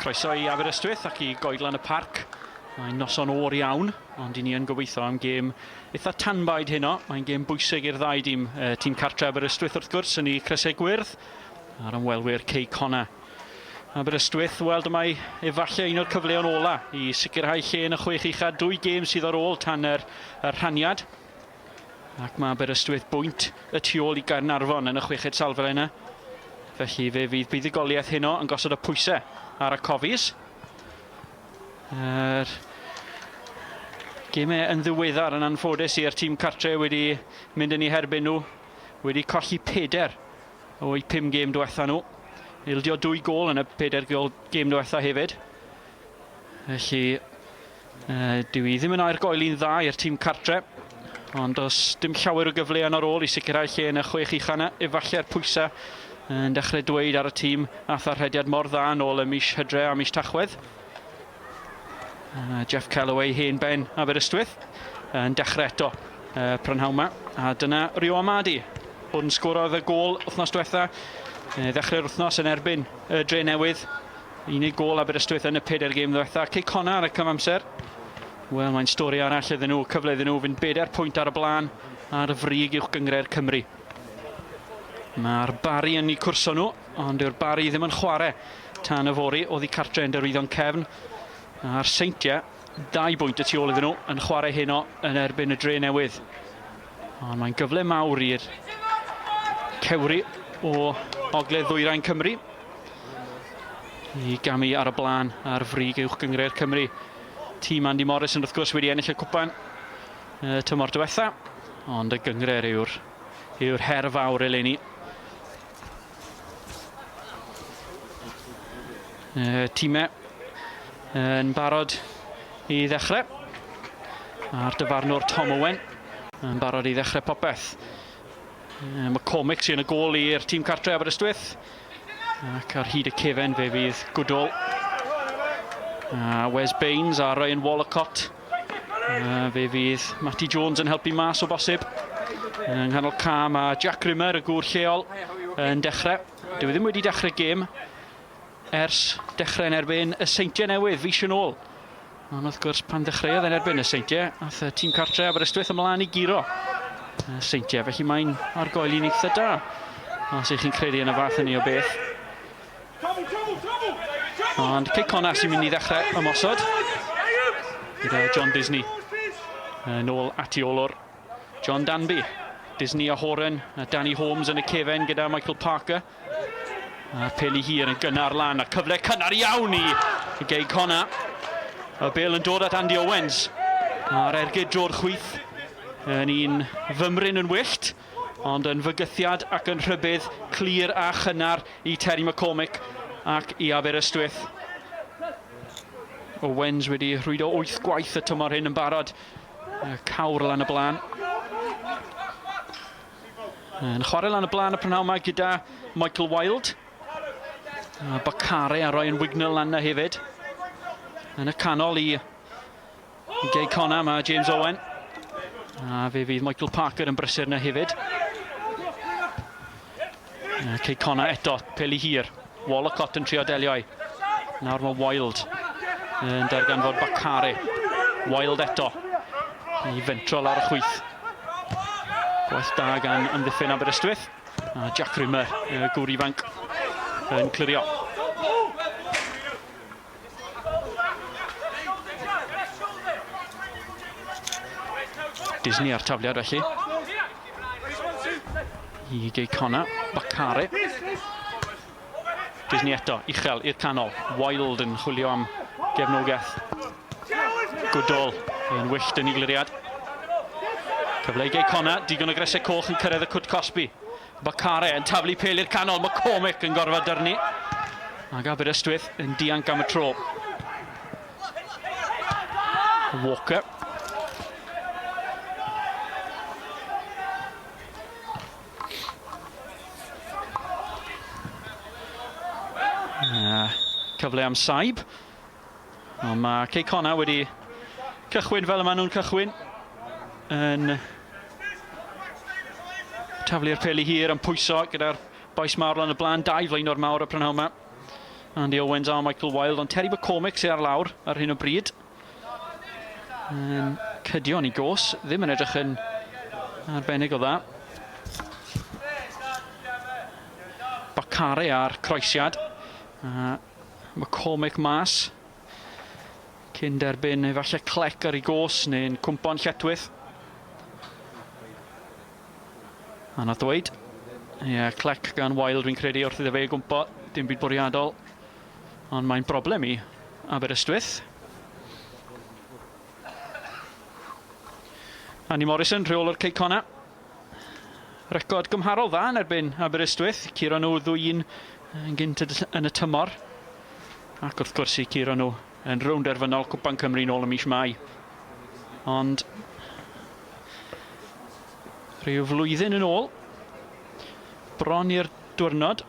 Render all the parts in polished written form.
Croeso i Aberystwyth ac i Goedlan y Parc. Mae'n noson oer iawn, ond i ni yn gobeithio am gêm eitha tanbaid heno. Mae'n gêm bwysig i'r ddau dîm. E, tîm cartre Aberystwyth wrth gwrs yn ei crysau gwyrdd, a'r ymwelwyr Cei Connah. Aberystwyth, wel dyma efallai un o'r cyfleon ola i sicrhau lle yn y chwech ucha, dwy gêm sydd ar ôl tan yr, yr rhaniad. Ac mae Aberystwyth bwynt y tu ôl i Gaernarfon yn y chweched salfle yna. Felly fe fydd buddugoliaeth heno yn gosod y pwysau ar y Cofis. Yr gemau yn ddiweddar yn anffodus i'r tîm cartre wedi mynd yn eu herbyn nhw. Wedi colli peder o'u pum gêm diwetha nhw. Ildio dwy gôl yn y peder gêm diwetha hefyd. Felly, uh, dyw i ddim yn aergoeli'n dda i'r tîm cartre. Ond does dim llawer o gyfleon ar ôl i sicrhau lle yn y chwech ucha yna. Efallai'r pwysau yn dechrau dweud ar y tîm ath ar rhediad mor dda yn ôl ym mis Hydre a mis Tachwedd. Uh, Jeff Kellaway, hen ben Aberystwyth, yn dechrau eto uh, prynhawn yma. A dyna Rio Amadi, hwn sgorodd y gôl wythnos diwetha. Uh, ddechrau'r wythnos yn erbyn y Dre Newydd. Unig gôl Aberystwyth yn y pedair gêm ddiwetha. Cei Connah ar y cyfamser. Wel, mae'n stori arall iddyn nhw, cyfle iddyn nhw fynd bedair pwynt ar y blaen ar y frig uwch gynghrair Cymru. Mae'r Barri yn eu cwrso nhw, ond dyw'r Barri ddim yn chwarae tan yfory oddi cartre yn Derwyddon Cefn. A'r Seintiau, dau bwynt y tu ôl iddyn nhw, yn chwarae heno yn erbyn y Dre Newydd. Ond mae'n gyfle mawr i'r cewri o Ogledd Ddwyrain Cymru i gamu ar y blaen ar frig uwch gynghrair Cymru. Tîm Andy Morrison wrth gwrs wedi ennill y cwpan y tymor diwetha, ond y gynghrair yw'r yw'r her fawr eleni. Y tîmau yn barod i ddechrau. A'r dyfarnwr Tom Owen yn barod i ddechrau popeth. McCormick sy'n y gôl i'r tîm cartre Aberystwyth. Ac ar hyd y cefen fe fydd Goodall. A Wes Baines a Ryan Wallacott. A fe fydd Matty Jones yn helpu mas o bosib. Yng nghanol ca mae Jack Rimmer, y gŵr lleol, yn dechrau. Dyw e ddim wedi dechrau gêm ers dechrau yn erbyn y Seintiau Newydd fis yn ôl. Ond wrth gwrs, pan ddechreuodd yn erbyn y Seintiau, ath y tîm cartre Aberystwyth ymlaen i guro y Seintiau, felly mae'n argoeli'n eitha da, os ych chi'n credu yn y fath hynny o beth. Ond Cei Connah sy'n mynd i ddechrau ymosod gyda John Disney yn ôl at i olwr John Danby. Disney a Horan a Danny Holmes yn y cefen gyda Michael Parker. A peli hir yn gynnar lan, a cyfle cynnar iawn i Gei Connah. Y bel yn dod at Andy Owens. A'r ergyd drwy'r chwith yn un fymryn yn wyllt, ond yn fygythiad ac yn rhybudd clir a chynnar i Terry McCormick ac i Aberystwyth. Owens wedi rhwydo wyth gwaith y tymor hyn yn barod. Y cawr lan y blaen. Yn chwarae lan y blaen y prynhawn yma gyda Michael Wilde. A Bakare a Ryan Wignall lan yna hefyd. Yn y canol i Gei Connah mae James Owen. A fe fydd Michael Parker yn brysur yna hefyd. Cei Connah eto, peli hir. Wallacott yn trio delio i. Nawr mae Wilde yn darganfod Bakare. Wilde eto. I fentro lawr y chwith. Gwaith da gan amddiffyn Aberystwyth. A Jack Rimmer, y gŵr ifanc, yn clirio. Disney ar tafliad felly. I Gei Connah, Bakare. Disney eto, uchel i'r canol. Wilde yn chwilio am gefnogaeth. Goodall yn wyllt yn ei gliriad. Cyfle i Gei Connah, digon o gresau coch yn cyrraedd y cwt cosbi. Bakare yn taflu pêl i'r canol, McCormick yn gorfod dyrnu. Ac Aberystwyth yn dianc am y tro. Walker. Cyfle am saib. Ond mae Cei Connah wedi cychwyn fel y maen nhw'n cychwyn yn taflu'r peli hir yn pwyso gyda'r boes mawr lan y blaen, dau flaenor mawr y prynhawn yma. Andy Owens a Michael Wilde, ond Terry McCormick sydd ar lawr ar hyn o bryd. Yn cydio yn ei gos, ddim yn edrych yn arbennig o dda. Bakare ar croesiad. A McCormick mas. Cyn derbyn efallai clec ar ei gos neu'n cwmpo'n lletwyth. Anodd dweud. Ie, yeah, clec gan Wilde fi'n credu wrth iddo fe gwmpo. Dim byd bwriadol. Ond mae'n broblem i Aberystwyth. Andy Morrison, rheolwr Cei Connah. Record gymharol dda yn erbyn Aberystwyth. Curo nhw ddwy un yn gynt yn y tymor. Ac wrth gwrs i curo nhw yn rownd derfynol Cwpan Cymru nôl ym mis Mai. Ond rhyw flwyddyn yn ôl, bron i'r diwrnod,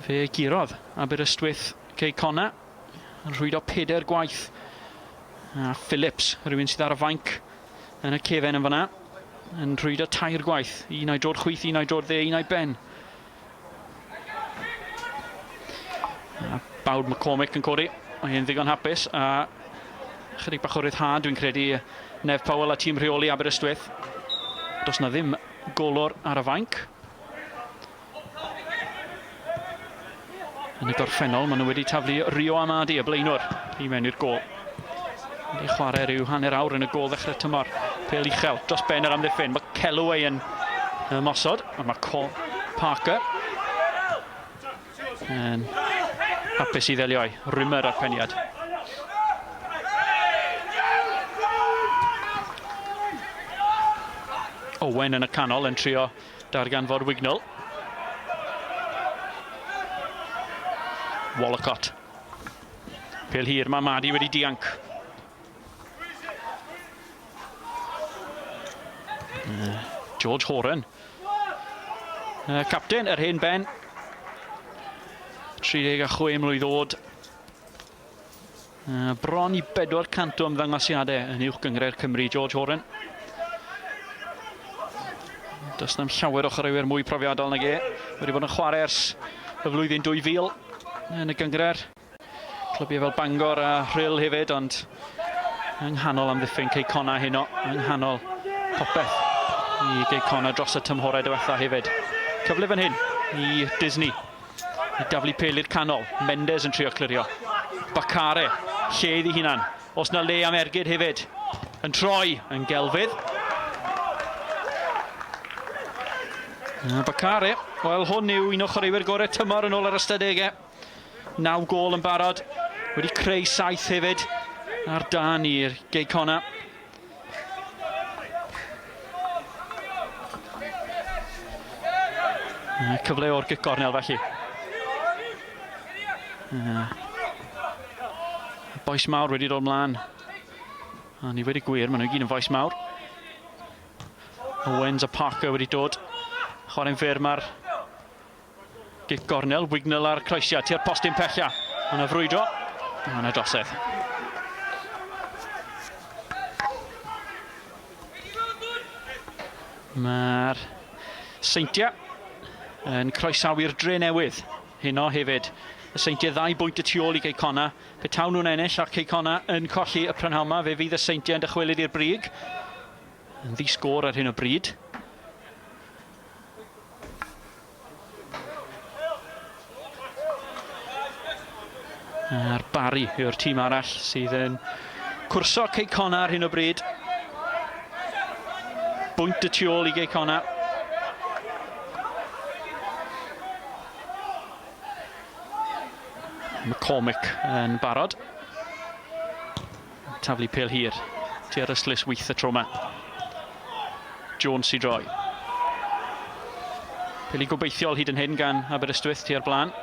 fe gurodd Aberystwyth Cei Connah yn rhwydo pedair gwaith. A Phillips, rhywun sydd ar y fainc yn y cefen yn fanna, yn rhwydo tair gwaith. Un o'i drod chwith, un o'i drod dde, un o'i ben. A bawd McCormick yn codi. Mae e'n ddigon hapus a chydig bach o ryddhad dwi'n credu Nev Powell a tîm rheoli Aberystwyth. Does na ddim golwr ar y fainc. Yn y gorffennol, maen nhw wedi taflu Rio Amadi, y blaenwr, i mewn i'r gol. Wedi chwarae rhyw hanner awr yn y gol ddechrau tymor. Pel uchel dros ben yr amddiffyn. Mae Kellaway yn ymosod, ond mae Cole Parker yn hapus i ddelio i. Rimmer ar peniad. Owen yn y canol yn trio darganfod Wignall. Wallacott. Pel hir, mae Madi wedi dianc. George Horan. Captain, yr hen ben. 36 mlwydd oed. Bron i 400 o ymddangosiadau yn uwch gynghrair Cymru, George Horan. Does na'm llawer o chwaraewyr mwy profiadol nag e. Wedi bod yn chwarae ers y flwyddyn 2000 yn y gynghrair. Clybiau fel Bangor a Rhyl hefyd, ond yng nghanol amddiffyn Cei Connah heno, yng nghanol popeth i Gei Connah dros y tymhorau diwetha hefyd. Cyfle fan hyn i Disney. I daflu pêl i'r canol. Mendes yn trio clirio. Bakare, lle iddi hunan. Os na le am ergyd hefyd. Yn troi yn gelfydd. Bakare, wel hwn yw un o chwaraewyr gorau tymor yn ôl yr ystadegau. 9 gôl yn barod. Wedi creu 7 hefyd ar dan i'r Gei Connah. Cyfle o'r gic gornel felly. Bois mawr wedi dod mlaen. A ni wedi gwir, maen nhw gyd yn foes mawr. Owens a Parker wedi dod. Chwarae'n fyr mae'r Gic gornel, Wignall a'r croesiad tua'r postyn pella. Mae yna frwydro, mae yna drosedd. Mae'r Seintiau yn croesawu'r dre newydd heno hefyd. Y Seintiau ddau bwynt y tu ôl i Gei Connah. Pe tawn nhw'n ennill a Cei Connah yn colli y prynhawn 'ma, fe fydd y Seintiau yn dychwelyd i'r brig. Yn ddi-sgôr ar hyn o bryd. A'r Barry yw'r tîm arall sydd yn cwrso Cei Connah ar hyn o bryd. Bwynt y tu ôl i Gei Connah. McCormick yn barod. Taflu pêl hir tua'r ystlys wyth y tro yma. Jones i droi. Peli gobeithiol hyd yn hyn gan Aberystwyth tua'r blaen.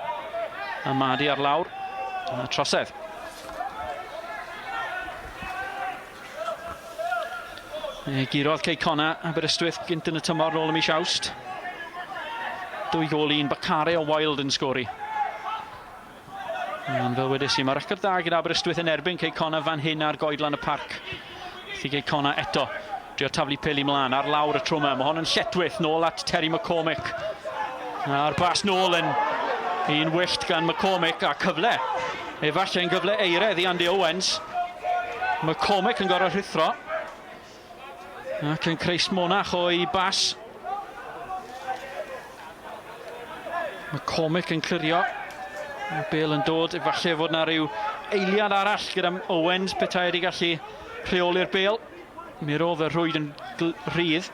A Madi ar lawr. A trosedd. E, gurodd Cei Connah Aberystwyth gynt yn y tymor nôl ym mis Awst. 2 gôl 1, Bakare o Wild yn sgori. Ond fel wedes i, mae record dda gyda Aberystwyth yn erbyn Cei Connah fan hyn ar goedlan y parc. Felly Cei Connah eto, drio taflu peli mlaen ar lawr y tro yma. Mae hon yn lletwyth nôl at Terry McCormick. A'r bas nôl yn Un wyllt gan McCormick a cyfle. Efallai yn gyfle eiredd i Andy Owens. McCormick yn gorau rhuthro. Ac yn creu smonach o'i bas. McCormick yn clirio. Mae Bale yn dod, efallai fod na rhyw eiliad arall gyda Owens petai wedi gallu rheoli'r bel. Mi roedd y rhwyd yn rhydd.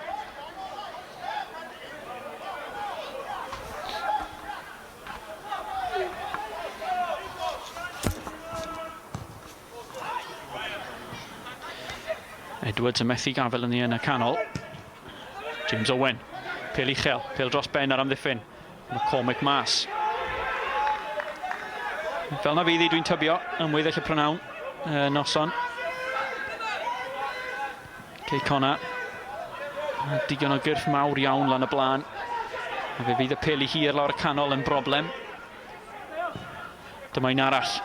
Edwards yn methu gafael yn yn y canol. James Owen. Pel uchel, pel dros ben ar amddiffyn. McCormick mas. Fel na fydd hi, dwi'n tybio, yn weddill y prynhawn noson. Cei Connah. Digon o gyrff mawr iawn lan y blaen. A fe fydd y peli hir lawr y canol yn broblem. Dyma un arall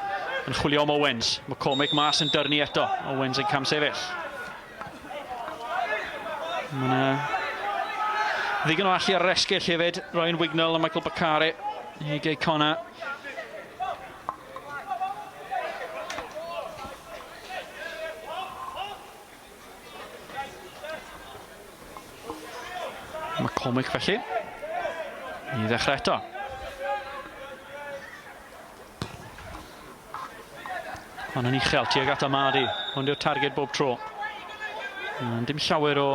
yn chwilio am Owens. McCormick mas yn dyrnu eto. Owens yn camsefyll. Mae yna ddigon o allu ar yr esgyll hefyd. Ryan Wignall a Michael Bakare i Gei Connah. McCormick felly. I ddechrau eto. Ond yn uchel tuag at Amadi. Hwn yw'r targed bob tro. Dim llawer o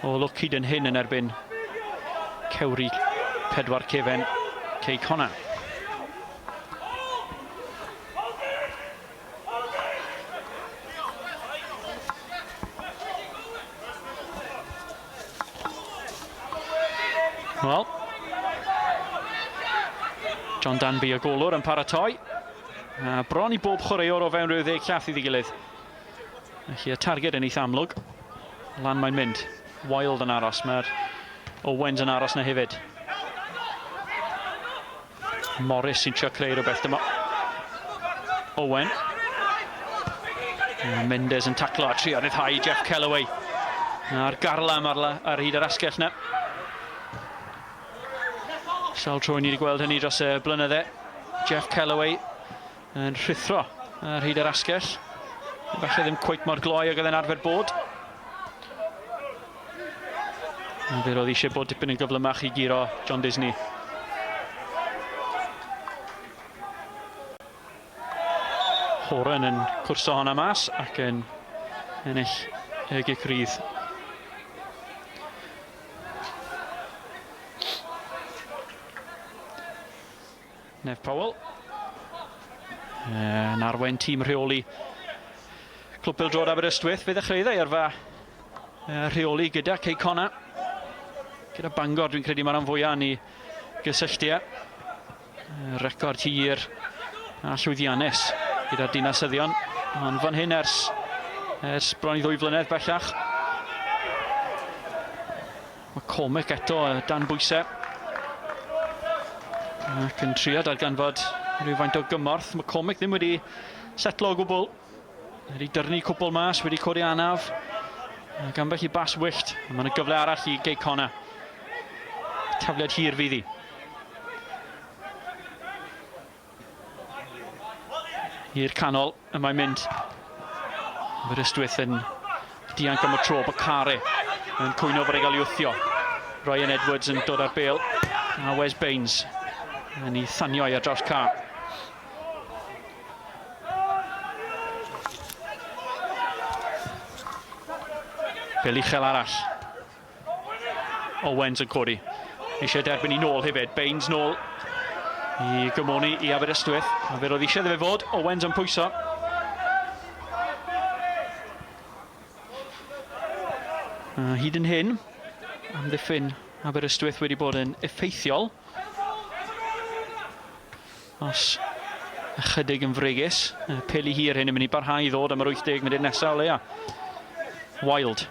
o lwc hyd yn hyn yn erbyn cewri pedwar cefen Cei Connah. Wel, John Danby y golwr yn paratoi. A bron i bob chwaraewr o fewn rhyw ddeg llath iddi gilydd. Felly y targed yn eitha amlwg. Lan mae'n mynd. Wild yn aros. Mae'r Owens yn aros na hefyd. Morris sy'n trio creu rhywbeth. Dyma Owen. Mendes yn taclo a trio rhyddhau Jeff Kellaway. A'r garlam ar, ar hyd yr asgell na. Sawl tro ni wedi gweld hynny dros y blynydde. Jeff Kellaway yn rhuthro ar hyd yr asgell. Falle ddim cweit mor gloi ag oedd e'n arfer bod. Ond fe roedd eisiau bod dipyn yn gyflymach i guro John Disney. Horan yn cwrso honna mas ac yn ennill y gic rydd. Nef Powell yn arwain tîm rheoli Clwb Pêl-droed Aberystwyth. Fe ddechreuodd ei yrfa rheoli gyda Cei Connah. Gyda Bangor, dwi'n credu mae'r rhan fwyaf yn ei gysylltu. Record hir a llwyddiannus gyda'r dinasyddion. Ond fan hyn ers, ers bron i ddwy flynedd bellach. Mae Cormac eto dan bwysau. Ac yn trio darganfod rhywfaint o gymorth. Mae Cormac ddim wedi setlo o gwbl. Wedi dyrnu cwbl mas, wedi codi anaf. Ac ambell i bas wyllt. Mae yna gyfle arall i Gei Connah. Tafliad hir fydd hi. I'r canol y mae'n mynd. Aberystwyth yn dianc am y tro, Bakare yn cwyno fod ei gael ei wthio. Ryan Edwards yn dod ar bel, a Wes Baines yn ei thanio i ar draws car. Bel uchel arall. Owens yn codi. Eisiau derbyn i nôl hefyd. Baines nôl i gymoni i Aberystwyth. A fe roedd eisiau iddo fe fod. Owens yn pwyso. A hyd yn hyn, amddiffyn Aberystwyth wedi bod yn effeithiol. Os ychydig yn fregus, peli hir hyn yn mynd i barhau i ddod am yr 80 munud nesaf o leia. Wild.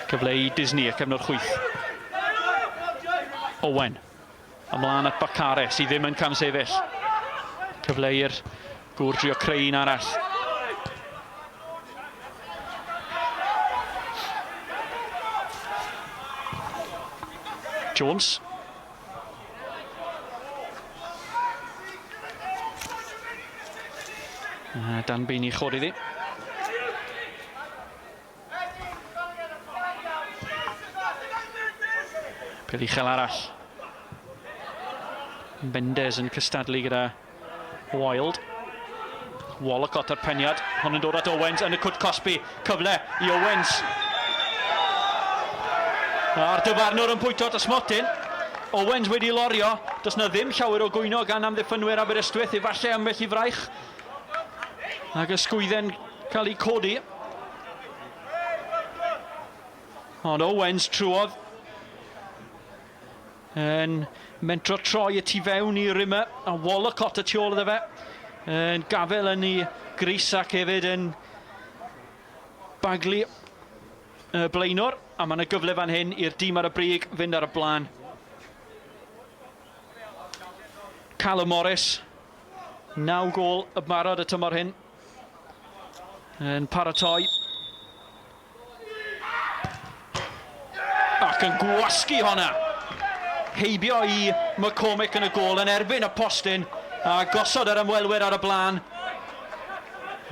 Cyfle i Disney y cefnwr chwith. Owen. Ymlaen at Bakare sydd ddim yn camsefyll. Cyfle i'r gŵr drio creu un arall. Jones. Dan Beini chod iddi. Pel uchel arall. Mendes yn cystadlu gyda Wild. Wallacott ar peniad. Hon yn dod at Owens yn y cwt cosbi. Cyfle i Owens. A'r dyfarnwr yn pwyto at y smotyn. Owens wedi lorio. Does na ddim llawer o gwyno gan amddiffynwyr Aberystwyth. Efallai ambell i fraich. Ac ysgwydden cael ei codi. Ond Owens trwodd yn mentro troi y tu fewn i Rimmer a Wallacott y tu ôl iddo fe yn gafel yn ei gris ac hefyd yn baglu y blaenor a mae yna gyfle fan hyn i'r dîm ar y brig fynd ar y blaen. Callum Morris, 9 gôl y barod y tymor hyn yn paratoi Ac yn gwasgu honna. Heibio i McCormick yn y gôl yn erbyn y postyn a gosod yr ymwelwyr ar y blaen.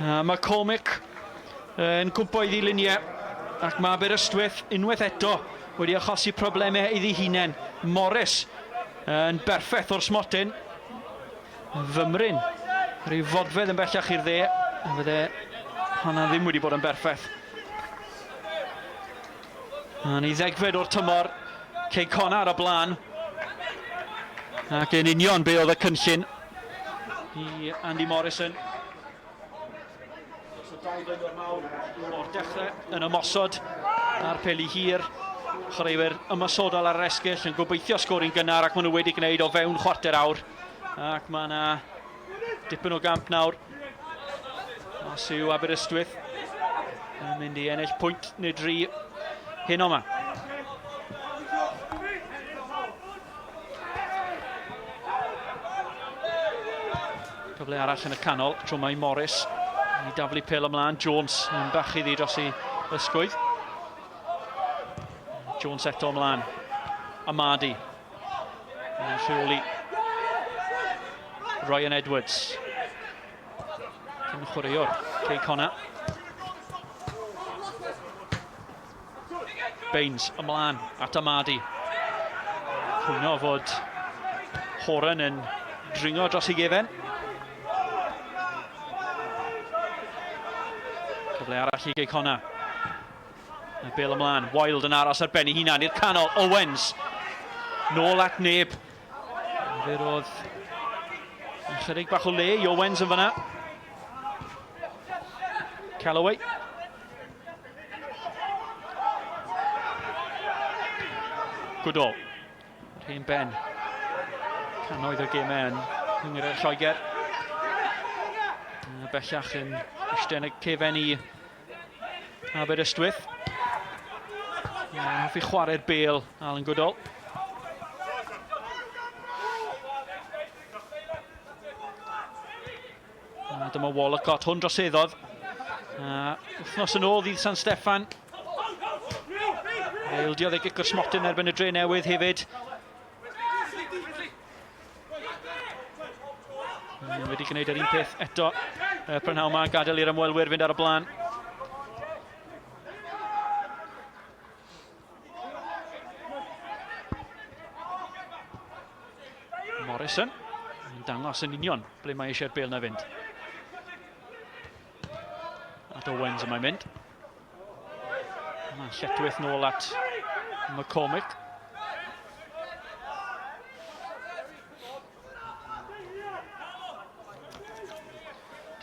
A McCormick yn cwmpo iddi luniau ac mae Aberystwyth unwaith eto wedi achosi problemau iddi hunain. Morris yn berffaith o'r smotyn. Fymryn, rhyw fodfedd yn bellach i'r dde, a fydde honna ddim wedi bod yn berffaith. A ni ddegfed o'r tymor, Cei Connah ar y blaen. Ac yn union be oedd y cynllun i Andy Morrison. So dau flaenor mawr o'r dechrau yn ymosod ar peli hir. Chwaraewyr ymosodol ar yr esgyll yn gobeithio sgori'n gynnar ac maen nhw wedi gwneud o fewn chwarter awr. Ac mae yna dipyn o gamp nawr. Os yw Aberystwyth yn mynd i ennill pwynt neu dri hyn o'ma. Cyfle arall yn y canol, tro mae Morris i daflu pel ymlaen. Jones yn bach iddi dros ei ysgwydd. Jones eto ymlaen. Amadi yn rheoli Ryan Edwards. Cyn chwaraewr Cei Connah. Baines ymlaen at Amadi. Cwyno fod Horan yn dringo dros ei gefen. Cyfle arall i Gei Connah. Y bel ymlaen, Wild yn aros ar ben ei hunan i'r canol, Owens. Nôl at neb. Fe roedd ychydig bach o le i Owens yn fyna. Calloway. Goodall. Yr hen ben. Cannoedd o gemau yn Nghynghrair Lloegr. Bellach yn eistedd yn y cefen i Aberystwyth. Mae'n hoffi chwarae'r bel, Alan Goodall. A dyma Wallacott, hwn droseddodd. A wythnos yn ôl ddydd San Steffan. Eildiodd ei gic o'r smotyn erbyn y dre newydd hefyd. Wedi gwneud yr un peth eto y prynhawn yma, gadael i'r ymwelwyr fynd ar y blaen. Morrison yn dangos yn union ble mae eisiau'r bel na fynd. At Owens y mae'n mynd. Mae'n lletwyth nôl at McCormick.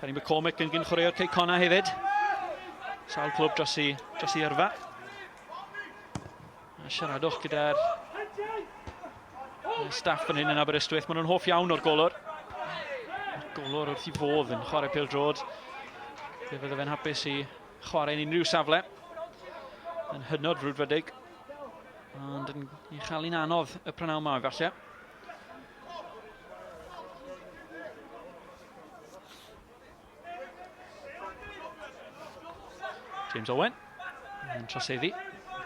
Terry McCormick yn gyn chwaraewr Cei Connah hefyd. Sawl clwb dros i, dros i yrfa. A siaradwch gyda'r staff fan hyn yn Aberystwyth. Maen nhw'n hoff iawn o'r golwr. Mae'r golwr wrth i fodd yn chwarae pêl drod. Fe fydde fe'n hapus i chwarae yn unrhyw safle. Yn hynod frwdfrydig. Ond yn ei chael hi'n anodd y prynhawn yma, falle. James Owen yn troseddu.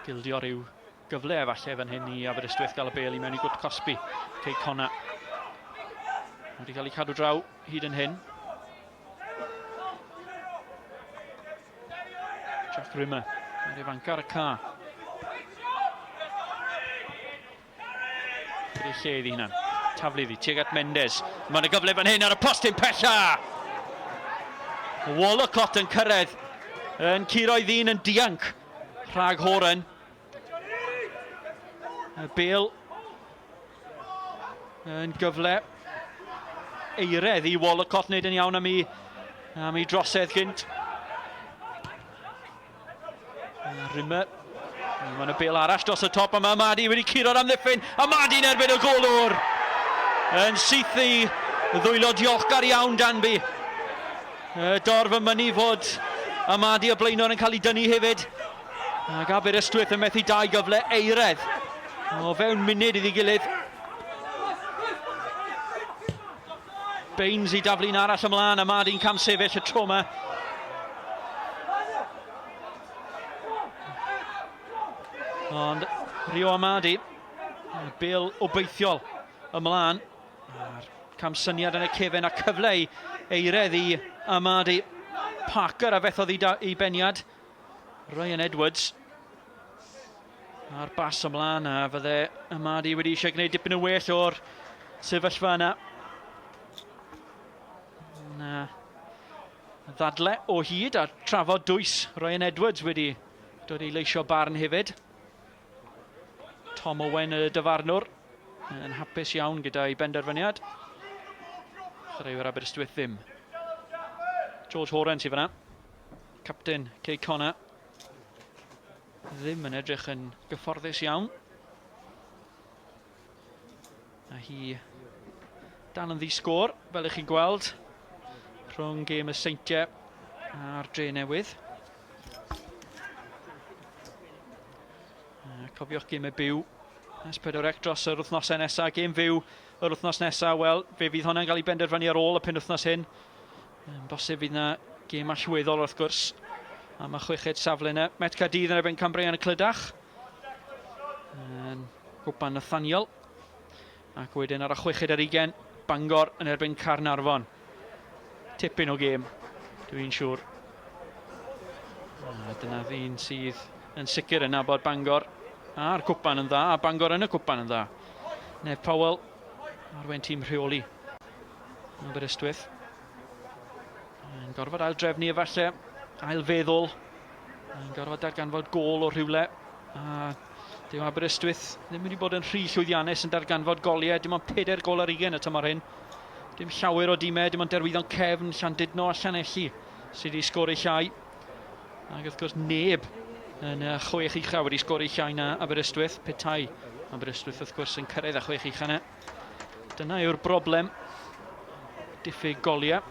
Gildio rhyw gyfle efallai fan hyn i Aberystwyth gael y bel i mewn i gwt cosbi. Cei Conna. Wedi cael ei cadw draw hyd yn hyn. Jack Rimmer, yr ifanc ar y ca. Gyda lle iddi hunan. Taflu iddi, tuag at Mendes. Mae yna gyfle fan hyn ar y postyn pella! Wollacott yn cyrraedd, yn curo i ddyn yn dianc rhag Horan. Y bel yn gyfle eiredd i Wollacott wneud yn iawn am ei, am ei drosedd gynt. Rimmer. Mae'n y bel arall dros y top a mae Amadi wedi curo'r amddiffyn. Amadi'n erbyn y golwr! Yn syth i ddwylo diolchgar iawn Danby. Y dorf yn mynnu fod Amadi y blaenor yn cael ei dynnu hefyd. Ac Aberystwyth yn methu dau gyfle eiredd o fewn munud iddi gilydd. Baines i daflu'n arall ymlaen, Amadi'n camsefyll y tro yma. Ond Rio Amadi, Bill obeithiol ymlaen. A'r camsyniad yn y cefen a cyfle i eiredd i Amadi. Parker a fethodd i, i beniad. Ryan Edwards a'r bas ymlaen a fydde Amadi wedi eisiau gwneud dipyn o well o'r sefyllfa yna. Na ddadle o hyd a trafod dwys Ryan Edwards wedi dod i leisio barn hefyd. Tom Owen y dyfarnwr yn hapus iawn gyda'i benderfyniad. Chwaraewyr Aberystwyth ddim. George Horan sydd fyna. Capten Cei Connah ddim yn edrych yn gyfforddus iawn. A hi dal yn ddi-sgôr, fel ych chi'n gweld, rhwng gêm y Seintiau a'r Dre Newydd. Cofiwch gêm y byw S4C dros yr wythnosau nesaf, gêm fyw yr wythnos nesaf, wel, fe fydd hwnna'n cael ei benderfynu ar ôl y penwythnos hyn. Yn bosib fydd yna gêm allweddol wrth gwrs am y chweched safle yna. Met Caerdydd yn erbyn Cambria yn y Clydach. Yn gwpan Nathaniel. Ac wedyn ar y chweched ar ugen, Bangor yn erbyn Caernarfon. Tipyn o gêm, dwi'n siŵr. A dyna ddyn sydd yn sicr yn nabod Bangor a'r cwpan yn dda, a Bangor yn y cwpan yn dda. Nef Powell, arwain tîm rheoli Aberystwyth. Yn gorfod aildrefnu efallai, ailfeddwl. Yn gorfod darganfod gôl o rhywle. A dyw Aberystwyth ddim wedi bod yn rhy llwyddiannus yn darganfod goliau. Dim ond 4 gol ar ugain y tymor hyn. Dim llawer o dimau, dim ond Derwyddon Cefn, Llandudno a Llanelli sydd wedi sgori llai. Ac wrth gwrs neb yn y chwech ucha wedi sgori llai na Aberystwyth. Petai Aberystwyth wrth gwrs yn cyrraedd y chwech ucha yna. Dyna yw'r broblem. Diffyg goliau.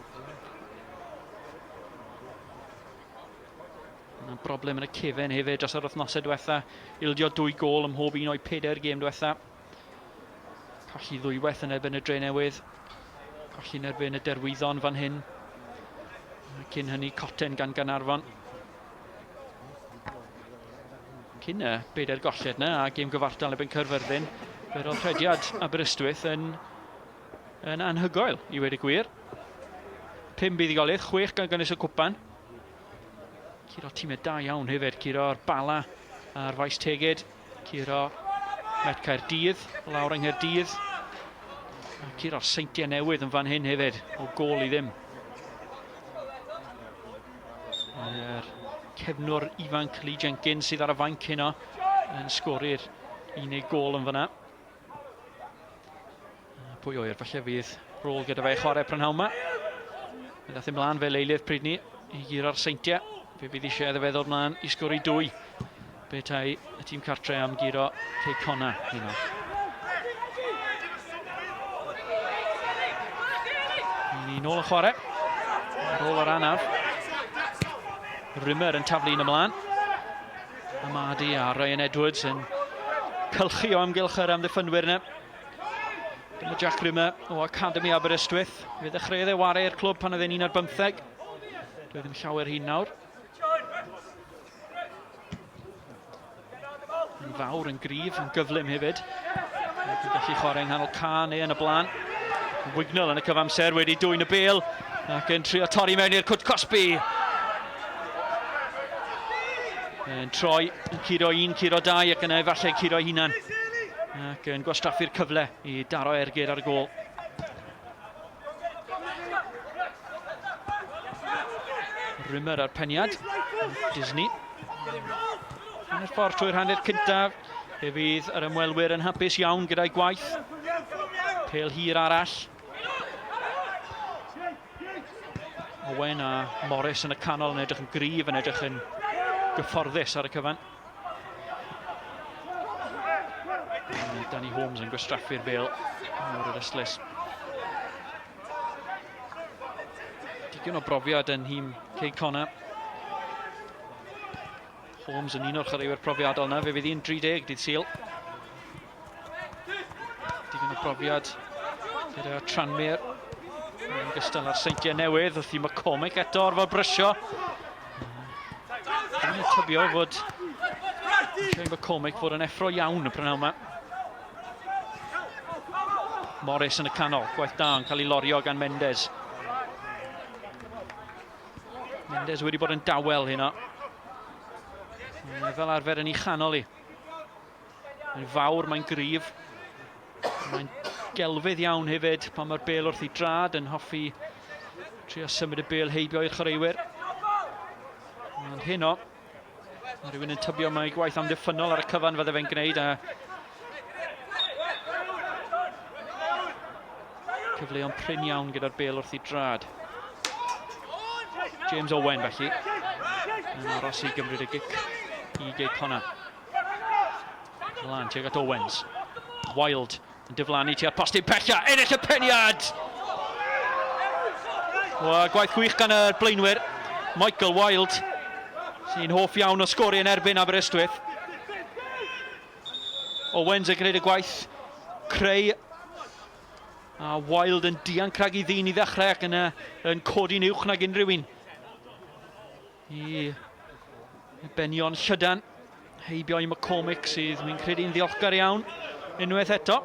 Yna broblem yn y cefen hefyd dros yr wythnosau diwetha. Ildio dwy gol ym mhob un o'i pedair gêm diwetha. Colli ddwywaith yn erbyn y Dre Newydd. Colli yn erbyn y Derwyddon fan hyn. Cyn hynny Coten gan Gaernarfon. Cyn y bedair golled yna a gêm gyfartal erbyn Caerfyrddin, fe roedd rhediad Aberystwyth yn, yn anhygoel, i wedi gwir. Pum buddugoliaeth, chwech gan gynnwys y cwpan. Curo tîmau da iawn hefyd, curo'r Bala a'r Faes Tegid, curo Met Caerdydd, lawr yng Nghaerdydd, a curo'r Seintiau Newydd yn fan hyn hefyd, o gôl i ddim. Yr cefnwr ifanc Lee Jenkins sydd ar y fainc heno yn sgori'r unig gôl yn fyna. Pwy oer, falle fydd rôl gyda fe i chwarae prynhawn yma. Fe ddath ymlaen fel eilydd pryd ni i guro'r Seintiau. Fe fydd eisiau iddo fe ddod mlaen i sgori dwy. Petai y tîm cartre am guro Cei Connah heno. Ni nôl yn chwarae. Ar ôl yr anaf. Rimmer yn taflu un ymlaen. Amadi a Ryan Edwards yn cylchu o amgylch yr amddiffynwyr yna. Dyma Jack Rimmer o Academy Aberystwyth. Fe ddechreuodd e ware i'r clwb pan oedd e'n 15. Dwi ddim llawer hyn nawr. Yn fawr, yn gryf, yn gyflym hefyd. Yn gallu chwarae yng nghanol ca neu yn y blaen. Wignall yn y cyfamser wedi dwyn y bel ac yn trio torri mewn i'r cwt cosbi. Yn troi, yn curo un, curo dau ac yna efallai curo hunan. Ac yn gwastraffu'r cyfle i daro ergyd ar y gol. Rimmer ar peniad. Disney. Yn y ffordd trwy'r hanner cyntaf, fe fydd yr ymwelwyr yn hapus iawn gyda'i gwaith. Pel hir arall. Owen a Morris yn y canol yn edrych yn gryf, yn edrych yn gyfforddus ar y cyfan. Danny Holmes yn gwastraffu'r bel o'r yr ystlys. Digon o brofiad yn nhîm Cei Connah. Holmes yn un o'r chwaraewyr profiadol yna, fe fydd hi'n 30 dydd Sul. Digon o brofiad gyda Tranmere. Yn gystal â'r Seintiau Newydd, wrth i McCormick eto orfod brysio. Dwi'n tybio fod Shane McCormick fod yn effro iawn y prynhawn yma. Morris yn y canol, gwaith da yn cael ei lorio gan Mendes. Mendes wedi bod yn dawel heno. Mae fel arfer yn ei chanol i. Mae'n fawr, mae'n gryf. Mae'n gelfydd iawn hefyd pan mae'r bel wrth ei drad yn hoffi trio symud y bel heibio i'r chwaraewyr. Ond heno, mae rhywun yn tybio mai gwaith amddiffynnol ar y cyfan fydde fe'n gwneud a cyfleon prin iawn gyda'r bel wrth ei drad. James Owen felly yn aros i gymryd y gic i Gei Connah. Mlaen tuag at Owens. Wild yn diflannu tua'r postyn pella. Ennill y peniad! Wel, gwaith gwych gan y blaenwyr. Michael Wild, sy'n hoff iawn o sgori yn erbyn Aberystwyth. Owens yn gwneud y gwaith creu a Wild yn dianc rhag i ddyn i ddechrau ac yna yn codi'n uwch nag unrhyw un. I benion llydan, heibio i McCormick sydd wy'n credu'n ddiolchgar iawn unwaith eto.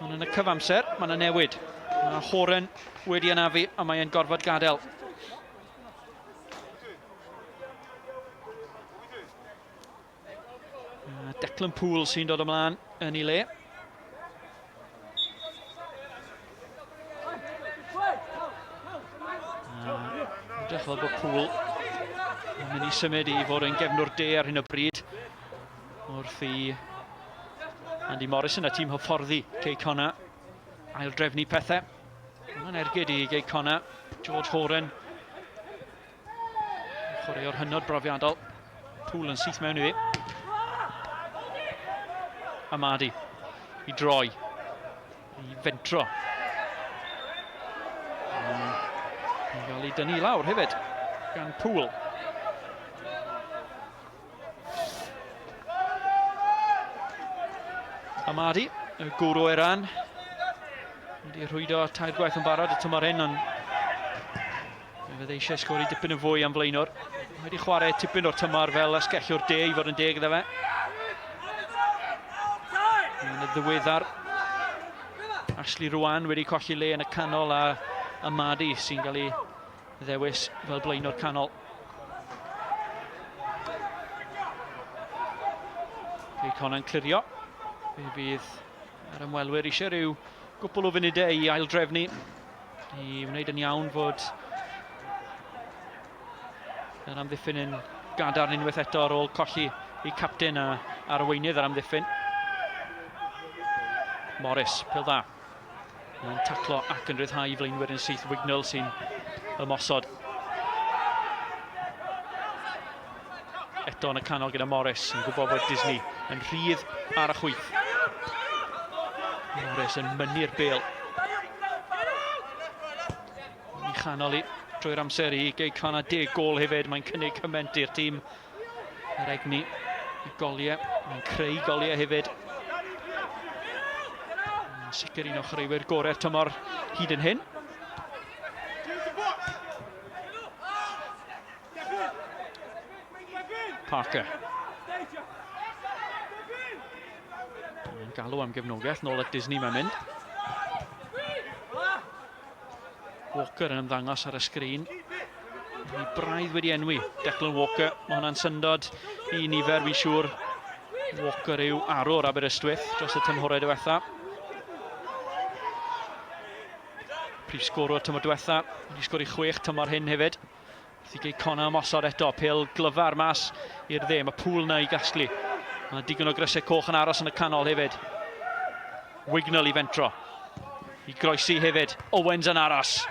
Ond yn y cyfamser, mae yna newid. Mae Horan wedi anafu a mae e'n gorfod gadael. Declan Poole sy'n dod ymlaen yn ei le. Edrych fel bod Poole yn mynd i symud i fod yn gefnwr de ar hyn o bryd wrth i Andy Morrison a tîm hyfforddi Cei Connah aildrefnu pethau. Mae'n ergyd i Gei Connah, George Horan. Chwaraewr hynod brofiadol. Poole yn syth mewn iddi. Amadi i droi. I fentro. Yn cael ei dynnu lawr hefyd gan Poole. Amadi, y gwr o Iran. Wedi rhwydo tair gwaith yn barod y tymor hyn, ond fe fydd eisiau sgori dipyn yn fwy am flaenor. Wedi chwarae tipyn o'r tymor fel asgellwr de i fod yn deg iddo fe. Yn y ddiweddar, Ashley Rwan wedi colli le yn y canol a Amadi sy'n cael ei ddewis fel blaenor canol. Cei Connah'n clirio. Fe fydd yr ymwelwyr eisiau rhyw gwpl o funudau i aildrefnu i wneud yn iawn fod yr amddiffyn yn gadarn unwaith eto ar ôl colli i capten a arweinydd yr amddiffyn. Morris, pil dda. Mae'n taclo ac yn rhyddhau i flaenwyr yn syth Wignall sy'n ymosod. Eto yn y canol gyda Morris yn gwybod bod Disney yn rhydd ar y chwith. Morris yn mynnu'r bel. Yn ei chanol i drwy'r amser i Gei Connah 10 gol hefyd. Mae'n cynnig cymaint i'r tîm. Yr egni, y goliau, mae'n creu goliau hefyd. Yn sicr un o chwaraewyr gorau'r tymor hyd yn hyn. Parker. Mae'n galw am gefnogaeth, nôl at Disney mae'n mynd. Walker yn ymddangos ar y sgrin. Mae braidd wedi enwi Declan Walker. Mae hwnna'n syndod i nifer, fi'n siŵr. Walker yw arwr Aberystwyth dros y tymhorau diwetha. Prif sgorwr tymor diwetha, wedi sgori chwech tymor hyn hefyd. Wrth i Gei Connah ymosod eto, pêl glyfar mas i'r dde, mae Pŵl na i gasglu. Mae digon o grysau coch yn aros yn y canol hefyd. Wignall i fentro. I groesi hefyd, Owens yn aros.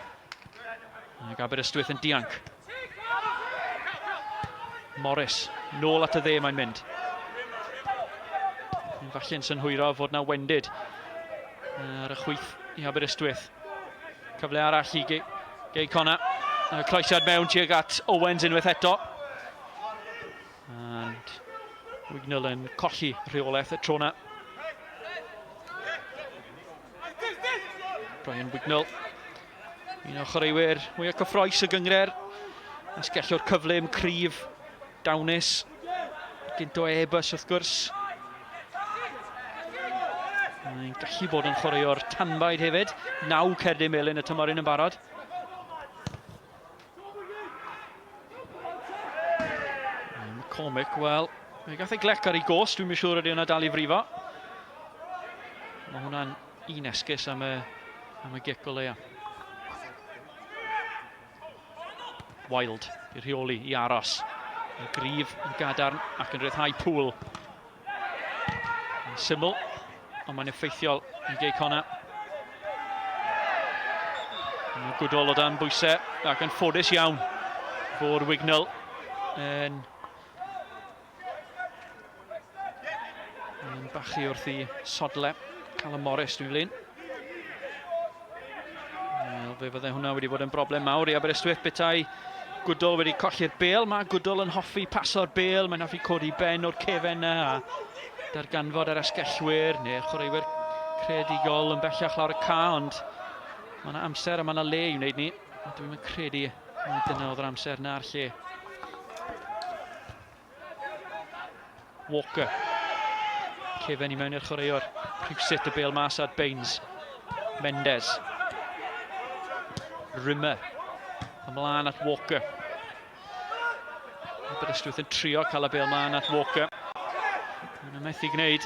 Ac Aberystwyth yn dianc. Morris, nôl at y dde mae'n mynd. Falle'n synhwyro fod na wendid ar y chwith i Aberystwyth. Cyfle arall i Gei Connah. Croesiad mewn tuag at Owens unwaith eto. And Wignall yn colli rheolaeth y tro na. Brian Wignall. Un o chwaraewyr mwyaf cyffroes y gyngrer. Asgellwr cyflym, cryf, dawnus. Gynt o Airbus wrth gwrs. Mae'n gallu bod yn chwaraewr tanbaid hefyd. Naw cerdyn melyn y tymor un yn barod. McCormick, wel, mae gath ei glec ar ei gos, dwi'n siŵr ydy hwnna dal i frifo. Mae hwnna'n un esgus am y, am y gic o leia. Wild i rheoli, i aros. Yn gryf, yn gadarn ac yn rhyddhau pŵl. Yn syml, ond mae'n effeithiol i Gei Connah. Mae Goodall o dan bwysau ac yn ffodus iawn fod Wignall yn, yn bachu wrth i sodle Callum Morris dwi'n flin. Wel, fe fydde hwnna wedi bod yn broblem mawr i Aberystwyth petai Goodall wedi colli'r bêl. Mae Goodall yn hoffi paso'r bêl, mae'n hoffi codi ben o'r cefen na a darganfod yr asgellwyr neu'r chwaraewyr creadigol yn bellach lawr y ca, ond mae yna amser a mae yna le i wneud ni. A dwi'n credu mai dyna oedd yr amser na'r lle. Walker. Cefen i mewn i'r chwaraewr. Rhywsut y bêl mas at Baines. Mendes. Rimmer. Ymlaen at Walker. Aberystwyth yn trio cael y bêl mlaen at Walker. Mae'n methu gwneud.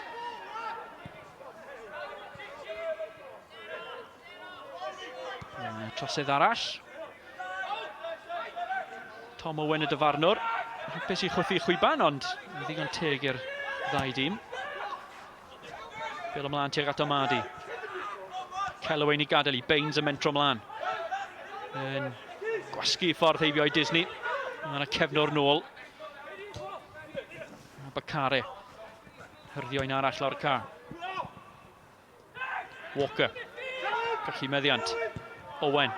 Trosedd arall. Tom Owen y dyfarnwr. Hapus i chwythu chwiban, ond yn ddigon teg i'r ddau dîm. Bel ymlaen tuag at Amadi. Kellaway i gadael i Baines yn mentro ymlaen. Yn gwasgu ffordd heibio i Disney. Mae yna cefnwr nôl. Bakare. Hyrddio un arall lawr y car. Walker. Colli meddiant. Owen.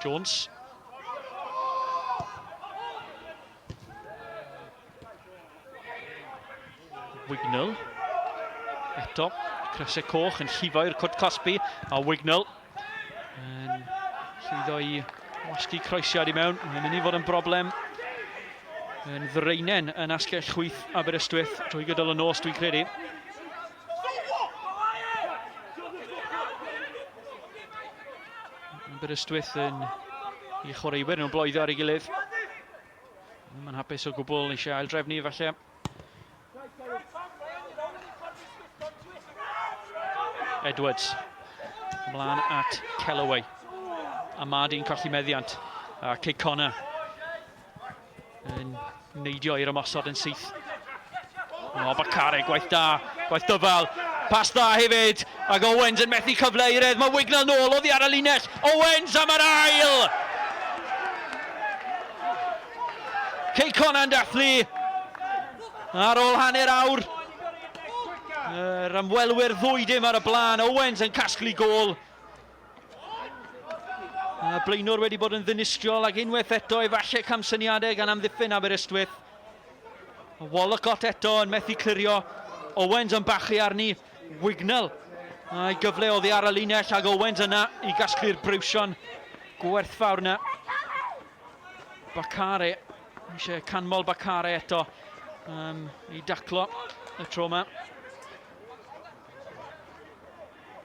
Jones. Wignall. Eto, crysau coch yn llifo i'r cwrt cosbi. A Wignall yn llwyddo i wasgu croesiad i mewn. Mae'n mynd i fod yn broblem yn ddraenen yn asgell chwith Aberystwyth drwy gydol y nos, dwi'n credu. Aberystwyth yn i chwaraewyr nhw'n bloeddio ar ei gilydd. Ddim yn hapus o gwbl, eisiau aildrefnu falle. Edwards. Ymlaen at Kellaway. Amadi'n colli meddiant. A Cei Connah yn neidio i'r ymosod yn syth. O, Bakare, gwaith da, gwaith dyfal. Pas dda hefyd, ac Owens yn methu cyfle i redd. Mae Wignall nôl oddi ar y linell. Owens am yr ail! Cei Connah'n dathlu ar ôl hanner awr. Yr ymwelwyr ddwy dim ar y blaen. Owens yn casglu gôl. Y blaenwr wedi bod yn ddinistriol ac unwaith eto efallai camsyniadau gan amddiffyn Aberystwyth. Wollacott eto yn methu clirio. Owens yn bachu arni. Wignall a'i gyfle oddi ar y linell ac Owens yna i gasglu'r briwsion gwerthfawr yna. Bakare, eisiau canmol Bakare eto i daclo y tro yma.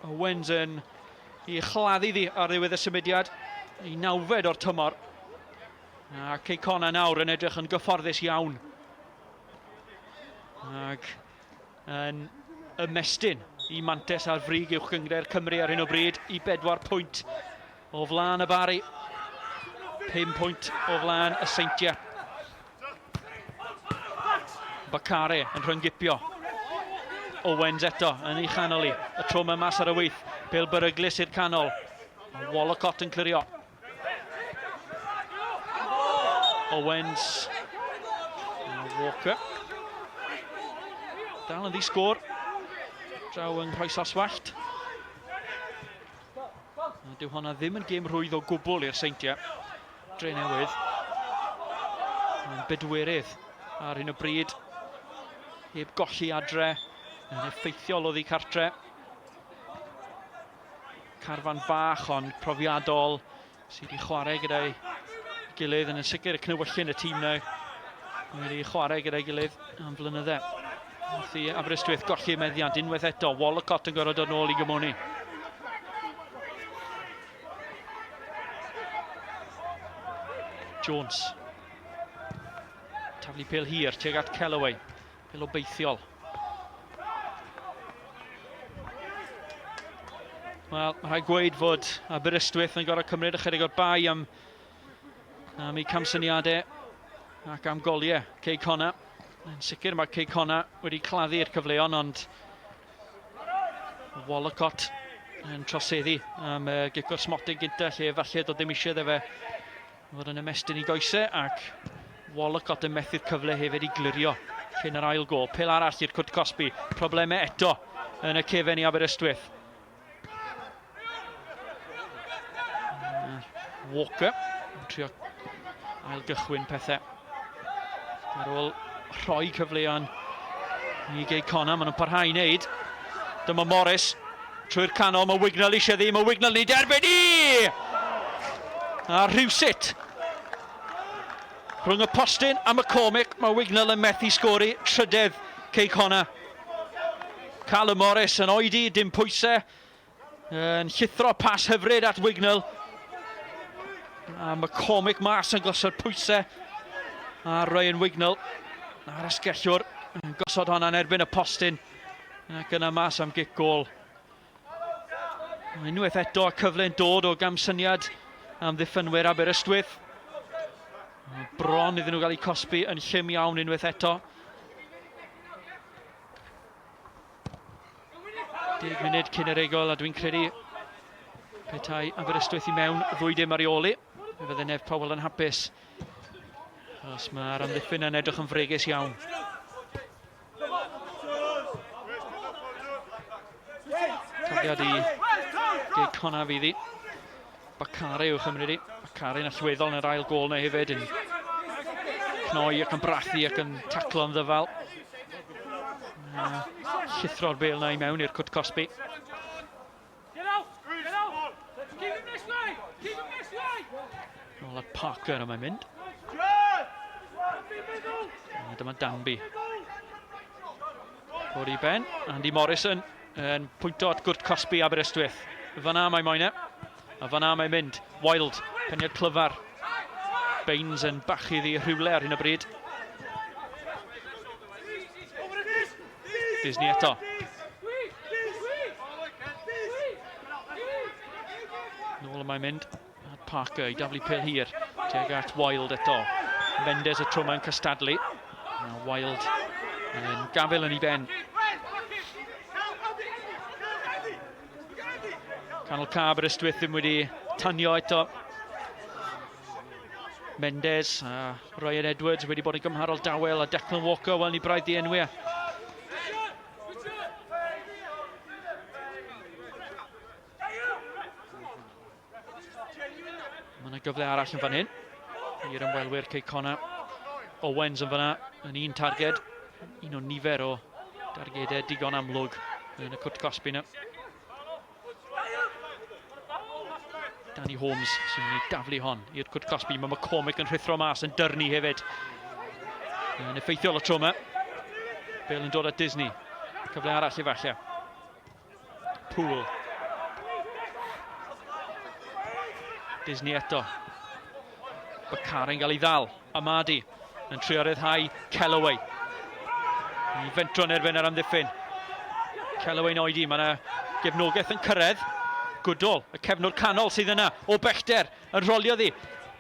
Owens yn i chladdu ddi ar ddiwedd y symudiad i nawfed o'r tymor. A Cei Connah nawr yn edrych yn gyfforddus iawn. Ac yn ymestyn i mantes ar frig uwch gynghrair Cymru ar hyn o bryd i bedwar pwynt o flaen y Bari. 5 pwynt o flaen y Seintiau. Bakare yn rhyngipio. Owens eto yn ei chanol i. Y tro yma mas ar y wyth. Bel beryglus i'r canol. Wallacott yn clirio. Owens. Walker. Dal yn ddi-sgôr. Draw yng Nghroesoswallt. A dyw honna ddim yn gêm rhwydd o gwbl i'r Seintiau. Dre Newydd. Yn bedwerydd ar hyn o bryd. Heb golli adre. Yn effeithiol oddi cartre. Carfan fach ond profiadol sydd wedi chwarae gyda'i gilydd yn sicr y cnewyllyn y tîm na wedi chwarae gyda'i gilydd am flynydde. Wrth i Aberystwyth golli meddiant unwaith eto, Wallacott yn gorfod dod nôl i gymoni. Jones. Taflu pel hir tuag at Kellaway. Pel obeithiol. Wel, mae rhaid gweud fod Aberystwyth yn gorfod cymryd ychydig o'r bai am, am eu camsyniadau ac am goliau Cei Connah. Yn sicr mae Cei Connah wedi claddu'r cyfleon, ond Wallacott yn troseddu am y gic o'r smotyn gynta lle falle doedd ddim eisiau iddo fe fod yn ymestyn i goesau ac Wallacott yn methu'r cyfle hefyd i glirio cyn yr ail gol. Pel arall i'r cwrt cosbi. Problemau eto yn y cefen i Aberystwyth. Walker yn trio ail gychwyn pethau. Ar ôl rhoi cyfleon i Gei Connah, maen nhw'n parhau i wneud. Dyma Morris trwy'r canol, mae Wignall eisiau ddi, mae Wignall ni derbyn i! A rhywsut, rhwng y postyn a McCormick, mae Wignall yn methu sgori trydedd Cei Connah. Callum Morris yn oedi, dim pwysau, yn llithro pas hyfryd at Wignall. A McCormick mas yn gosod pwysau ar Ryan Wignall. A'r asgellwr yn gosod hwnna'n erbyn y postyn. Ac yna mas am gic gol. Unwaith eto cyfle'n dod o gamsyniad am ddiffynwyr Aberystwyth. Bron iddyn nhw gael eu cosbi yn llym iawn unwaith eto. 10 munud cyn yr egol a dwi'n credu petai Aberystwyth i mewn ddwy dim ar ei ôl i. Fe fydde Nef Powell yn hapus. Os mae'r amddiffyn yn edrych yn fregus iawn. Tafliad i Gei Connah fydd hi. Bakare yw chymryd i. Bakare yn allweddol yn yr ail gol na hefyd yn cnoi ac yn brathu ac yn taclo yn ddyfal. Llithro'r bel na i mewn i'r cwt cosbi. Nôl at Parker a mae'n mynd. A dyma Danby. O'r i ben, Andy Morrison yn pwynto at gwrt cosbi Aberystwyth. Fyna mae moyn e. A fyna mae'n mynd. Wild, peniad clyfar. Baines yn bachu iddi rhywle ar hyn o bryd. Disney eto. Nôl y mae'n mynd. Parker i daflu pel hir. Tuag at Wild eto. Mendes y tro mae'n cystadlu. Wild yn gafel yn ei ben. Canol ca Aberystwyth ddim wedi tanio eto. Mendes a Ryan Edwards wedi bod yn gymharol dawel a Declan Walker, wel ni braidd di enwi e. Mae yna gyfle arall yn fan hyn i'r ymwelwyr Cei Connah. Owens yn fyna yn un targed, un o nifer o dargedau digon amlwg yn y cwrt cosbi yna. Danny Holmes sy'n mynd i daflu hon i'r cwrt cosbi. Mae McCormick yn rhuthro mas yn dyrnu hefyd. Yn effeithiol y tro yma. Bale yn dod at Disney. Cyfle arall efallai. Poole. Disney eto. Bakari'n cael ei ddal. Amadi yn trio ryddhau Kellaway. I fentro yn erbyn yr amddiffyn. Kellaway'n oedi, mae yna gefnogaeth yn cyrraedd. Goodall, y cefnwr canol sydd yna, o bellter, yn rholio ddi.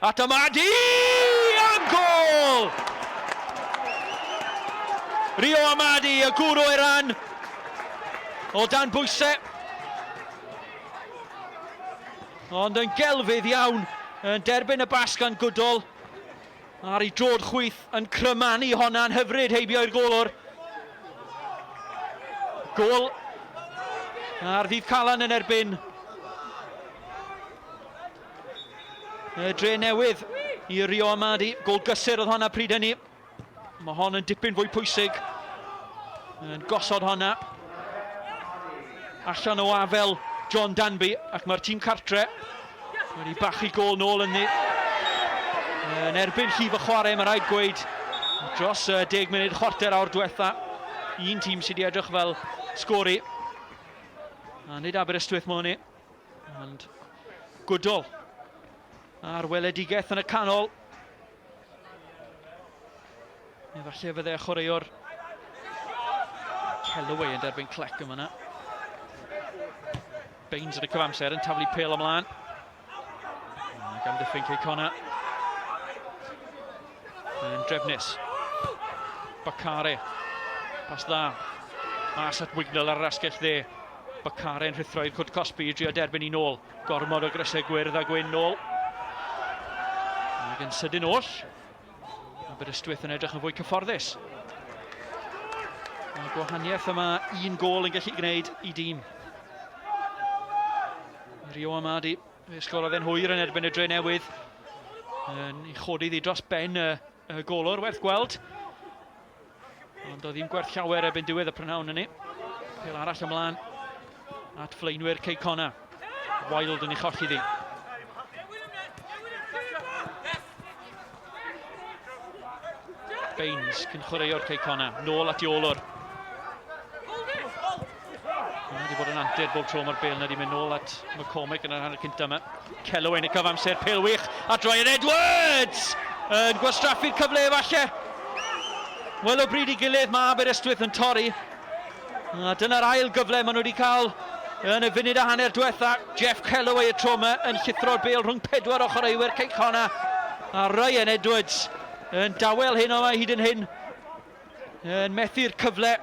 At Amadi! Am gol! Rio Amadi, y gŵr o Iran, o dan bwysau. Ond yn gelfydd iawn, yn derbyn y bas gan Goodall. Ar ei drod chwith yn crymanu honna'n hyfryd heibio i'r golwr. Gol ar ddydd Calan yn erbyn y Dre Newydd i Rio Amadi. Gol gysur oedd honna pryd hynny. Mae hon yn dipyn fwy pwysig. Yn gosod honna. Allan o afel John Danby ac mae'r tîm cartre wedi bachu gol nôl ynddi. Yn erbyn llif y chwarae, mae rhaid gweud, dros 10 munud, chwarter awr diwetha, un tîm sydd wedi edrych fel sgori. A nid Aberystwyth mo hynny, ond Goodall a'r weledigaeth yn y canol. Efallai fydde chwaraewr Kellaway yn derbyn clec yma yna. Baines yn y cyfamser yn taflu pel ymlaen. Ac amddiffyn Cei Connah. Yn drefnus. Bakare. Pas dda. Mas at Wignall ar yr asgell dde. Bakare yn rhuthro i'r cwt cosbi i drio derbyn i nôl. Gormod o grysau gwyrdd a gwyn nôl. Ac yn sydyn oll, Aberystwyth yn edrych yn fwy cyfforddus. Mae gwahaniaeth yma un gol yn gallu gwneud i dîm. Rio Amadi, fe sgorodd e'n hwyr yn erbyn y Dre Newydd. Yn ei chodi ddi dros ben y, y golwr, werth gweld. Ond oedd ddim gwerth llawer erbyn diwedd y prynhawn hynny. Pel arall ymlaen at flaenwyr Cei Connah. Wild yn ei cholli ddi. Baines, cyn chwaraewr Cei Connah, nôl at Iolwr. Mae wedi bod yn antur bob tro mae'r bel na wedi mynd nôl at McCormick yn yr hanner cyntaf yma. Kellaway yn y cyfamser, pel wych at Ryan Edwards! Yn gwastraffu'r cyfle efallai. Wel, o bryd i gilydd mae Aberystwyth yn torri. A dyna'r ail gyfle maen nhw wedi cael yn y funud a hanner diwetha. Jeff Kellaway y tro yma yn llithro'r bel rhwng pedwar o chwaraewyr Cei Connah a Ryan Edwards yn dawel hyn yma hyd yn hyn. Yn methu'r cyfle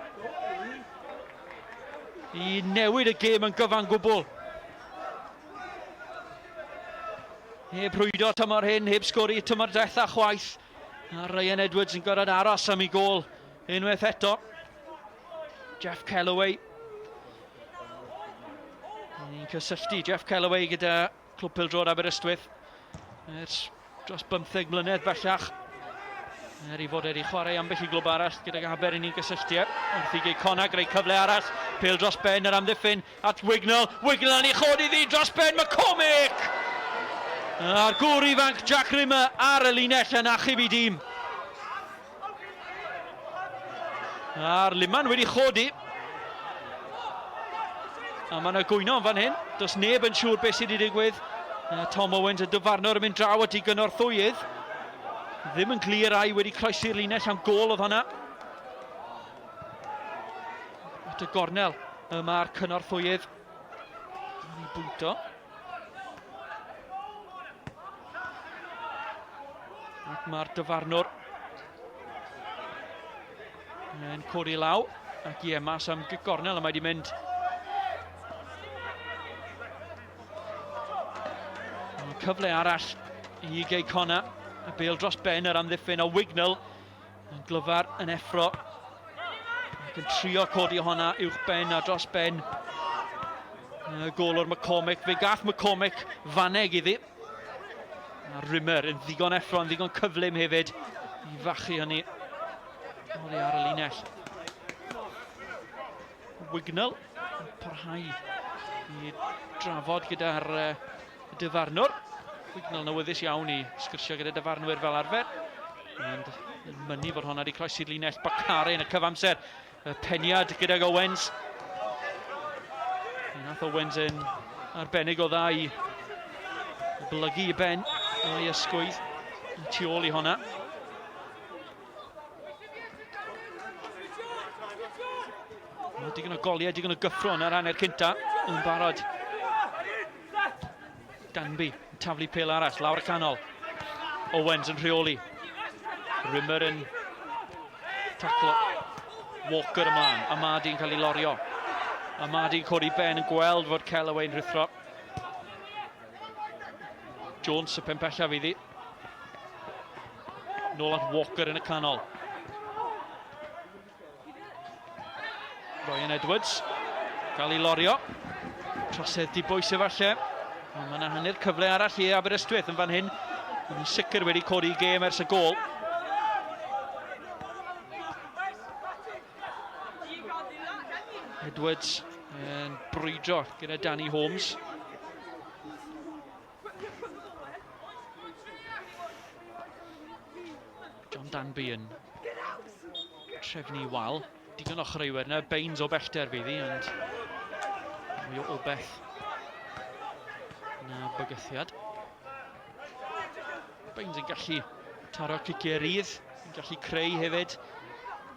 i newid y gêm yn gyfan gwbl. Heb rhwydo tymor hyn, heb sgori tymor diwetha chwaith. A Ryan Edwards yn gorfod aros am ei gol unwaith eto. Jeff Kellaway. Ni'n cysylltu Jeff Kellaway gyda Clwb Pêl-droed Aberystwyth ers dros 15 mlynedd bellach. Er ei fod wedi chwarae ambell i glwb arall gydag Aber yn un gysylltiad. Wrth i Gei Connah greu cyfle arall. Pêl dros ben yr amddiffyn at Wignall. Wignall yn ei chodi ddi dros ben McCormick! A'r gŵr ifanc Jack Rimmer ar y linell yn achub i dîm. A'r liman wedi chodi. A mae yna gwyno yn fan hyn. Does neb yn siŵr beth sydd wedi digwydd. Tom Owens, y dyfarnwr, yn mynd draw at ei gynorthwyydd. Ddim yn glir ai wedi croesi'r linell am gol oedd hwnna. At y gornel y mae'r cynorthwyydd yn ei bwyntio. Ac mae'r dyfarnwr yn codi law ac ie, mas am gic gornel a mae wedi mynd. Cyfle arall i Gei Connah. Y bêl dros ben yr amddiffyn o Wignall yn glyfar yn effro ac yn trio codi honna uwch ben a dros ben y golwr McCormick. Fe gath McCormick faneg iddi. A Rimmer yn ddigon effro, yn ddigon cyflym hefyd i fachu hynny oddi ar y linell. Wignall yn parhau i drafod gyda'r uh, dyfarnwr. Wignall yn awyddus iawn i sgwrsio gyda dyfarnwyr fel arfer. Ond yn mynnu fod honna wedi croesi'r linell Bakare yn y cyfamser. Y peniad gydag Owens. Nath Owens yn arbennig o dda i blygu i ben o'i ysgwydd. Tu ôl i honna. Mae digon o goliau, digon o gyffro yn yr hanner cynta yn barod. Danby yn taflu pêl arall lawr y canol. Owens yn rheoli. Rimmer yn taclo Walker ymlaen. Amadi yn cael ei lorio. Amadi yn codi ben yn gweld fod Kellaway yn rhuthro. Jones y pen pellaf iddi. Nôl at Walker yn y canol. Ryan Edwards, gael ei lorio. Trosedd dibwys efallai. Ond mae yna hanner cyfle arall i Aberystwyth yn fan hyn. Yn sicr wedi codi gêm ers y gôl. Edwards yn brwydro gyda Danny Holmes. John Danby yn trefnu wal. Digon o chwaraewyr yna, Baines o bellter fydd hi, ond mwy o obeth na bygythiad. Baines yn gallu taro ciciau rydd, yn gallu creu hefyd.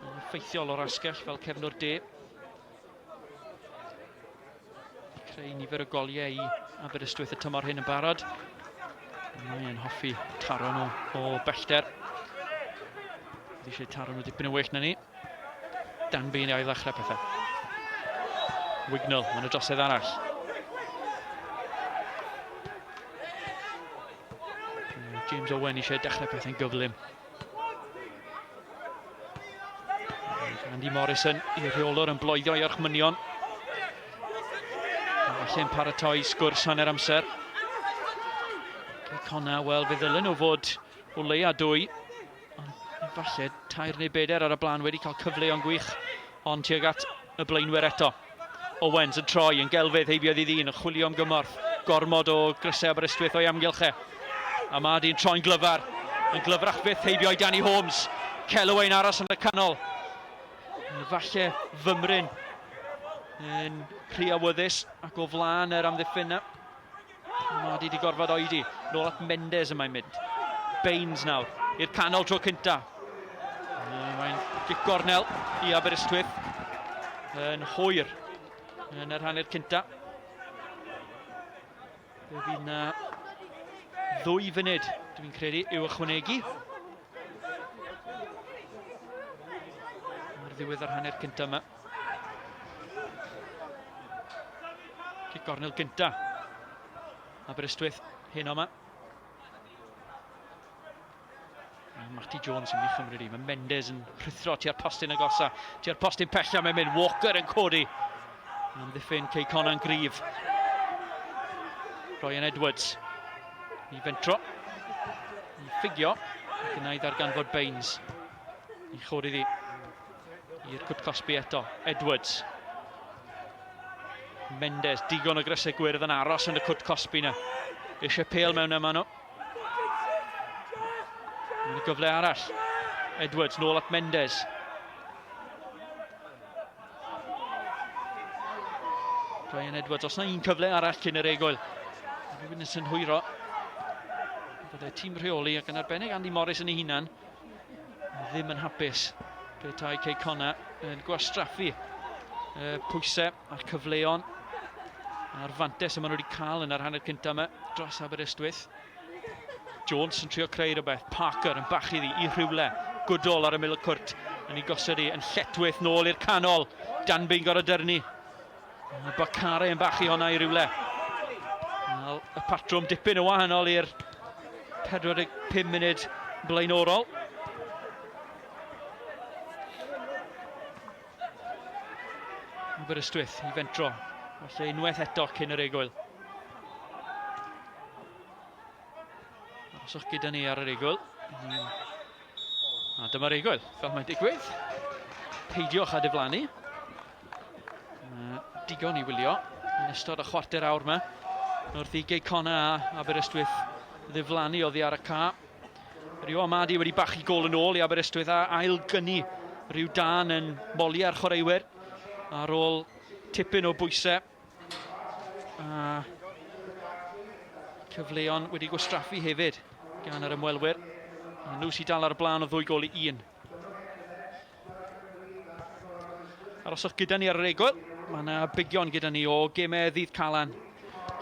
Yn effeithiol o'r asgell fel cefnwr de. Creu nifer o goliau i Aberystwyth y tymor hyn yn barod. Mae'n hoffi taro nhw o bellter. Bydd eisiau taro nhw dipyn yn well na ni. Danby yn ail ddechrau pethau. Wignall yn y drosedd arall. James Owen eisiau dechrau pethau'n gyflym. Andy Morrison i rheolwr yn bloeddio i orchmynion. Felly'n paratoi sgwrs hanner amser. Conna, wel, fe ddylen nhw fod o leia dwy. Ond falle tair neu bedair ar y blaen wedi cael cyfleon gwych. Ond tuag at y blaenwyr eto. Owens yn troi yn gelfydd heibio iddi ddyn, yn chwilio am gymorth. Gormod o grysau Aberystwyth o'i amgylch e. A Mardy'n troi'n glyfar. Yn glyfrach fyth heibio i Danny Holmes. Kellaway'n aros yn y canol. Falle fymryn yn rhy awyddus ac o flaen yr amddiffyn na. Mardy di gorfod oedi. Nôl at Mendes y mae'n mynd. Baines nawr i'r canol tro cynta. Mae'n gic gornel i Aberystwyth yn hwyr yn yr hanner cynta. Fe fydd na ddwy funud, dwi'n credu, i'w ychwanegu. Ar ddiwedd yr hanner cynta yma. Cic gornel gynta. Aberystwyth heno yma. Matty Jones yn mynd i chymryd i. Mae Mendes yn rhuthro tua'r postyn agosa. Tua'r postyn pella mae'n mynd. Walker yn codi. Amddiffyn Cei Connah'n gryf. Ryan Edwards i fentro. I ffugio. Ac yna i ddarganfod Baines. I chodi ddi. I'r cwt cosbi eto. Edwards. Mendes, digon o grysau gwyrdd yn aros yn y cwt cosbi yna. Eisiau pel mewn yma nhw. Mae'n gyfle arall. Edwards, nôl at Mendes. Ryan Edwards, os na un cyfle arall cyn yr egwyl. Rhywun yn synhwyro. Byddai tîm rheoli ac yn arbennig Andy Morris yn ei hunan ddim yn hapus petai Cei Connah yn gwastraffu y pwysau a'r cyfleon a'r fantes y maen nhw wedi cael yn yr hanner cyntaf yma dros Aberystwyth. Jones yn trio creu rhywbeth, Parker yn bachu iddi i rhywle, Goodall ar ymyl y cwrt yn ei gosod hi yn lletwyth nôl i'r canol, Danby'n gorau dyrnu. Bakare yn bachu honna i rywle. Wel, y patrwm dipyn o wahanol i'r 45 munud blaenorol. Aberystwyth i fentro. Felly unwaith eto cyn yr egwyl. Aroswch gyda ni ar yr egwyl. A dyma'r egwyl, fel mae'n digwydd. Peidiwch â diflannu. Digon i wylio yn ystod y chwarter awr yma. Wrth i Gei Connah a Aberystwyth ddiflannu oddi ar y ca. Rio Amadi wedi bachu gol yn ôl i Aberystwyth a ail gynnu rhyw dan yn moli ar chwaraewyr ar ôl tipyn o bwysau a cyfleon wedi gwastraffu hefyd gan yr ymwelwyr. Nhw sy'n dal ar y blaen o ddwy gol i un. Aroswch gyda ni ar yr egwyl. Mae yna bigion gyda ni o gemau ddydd Calan.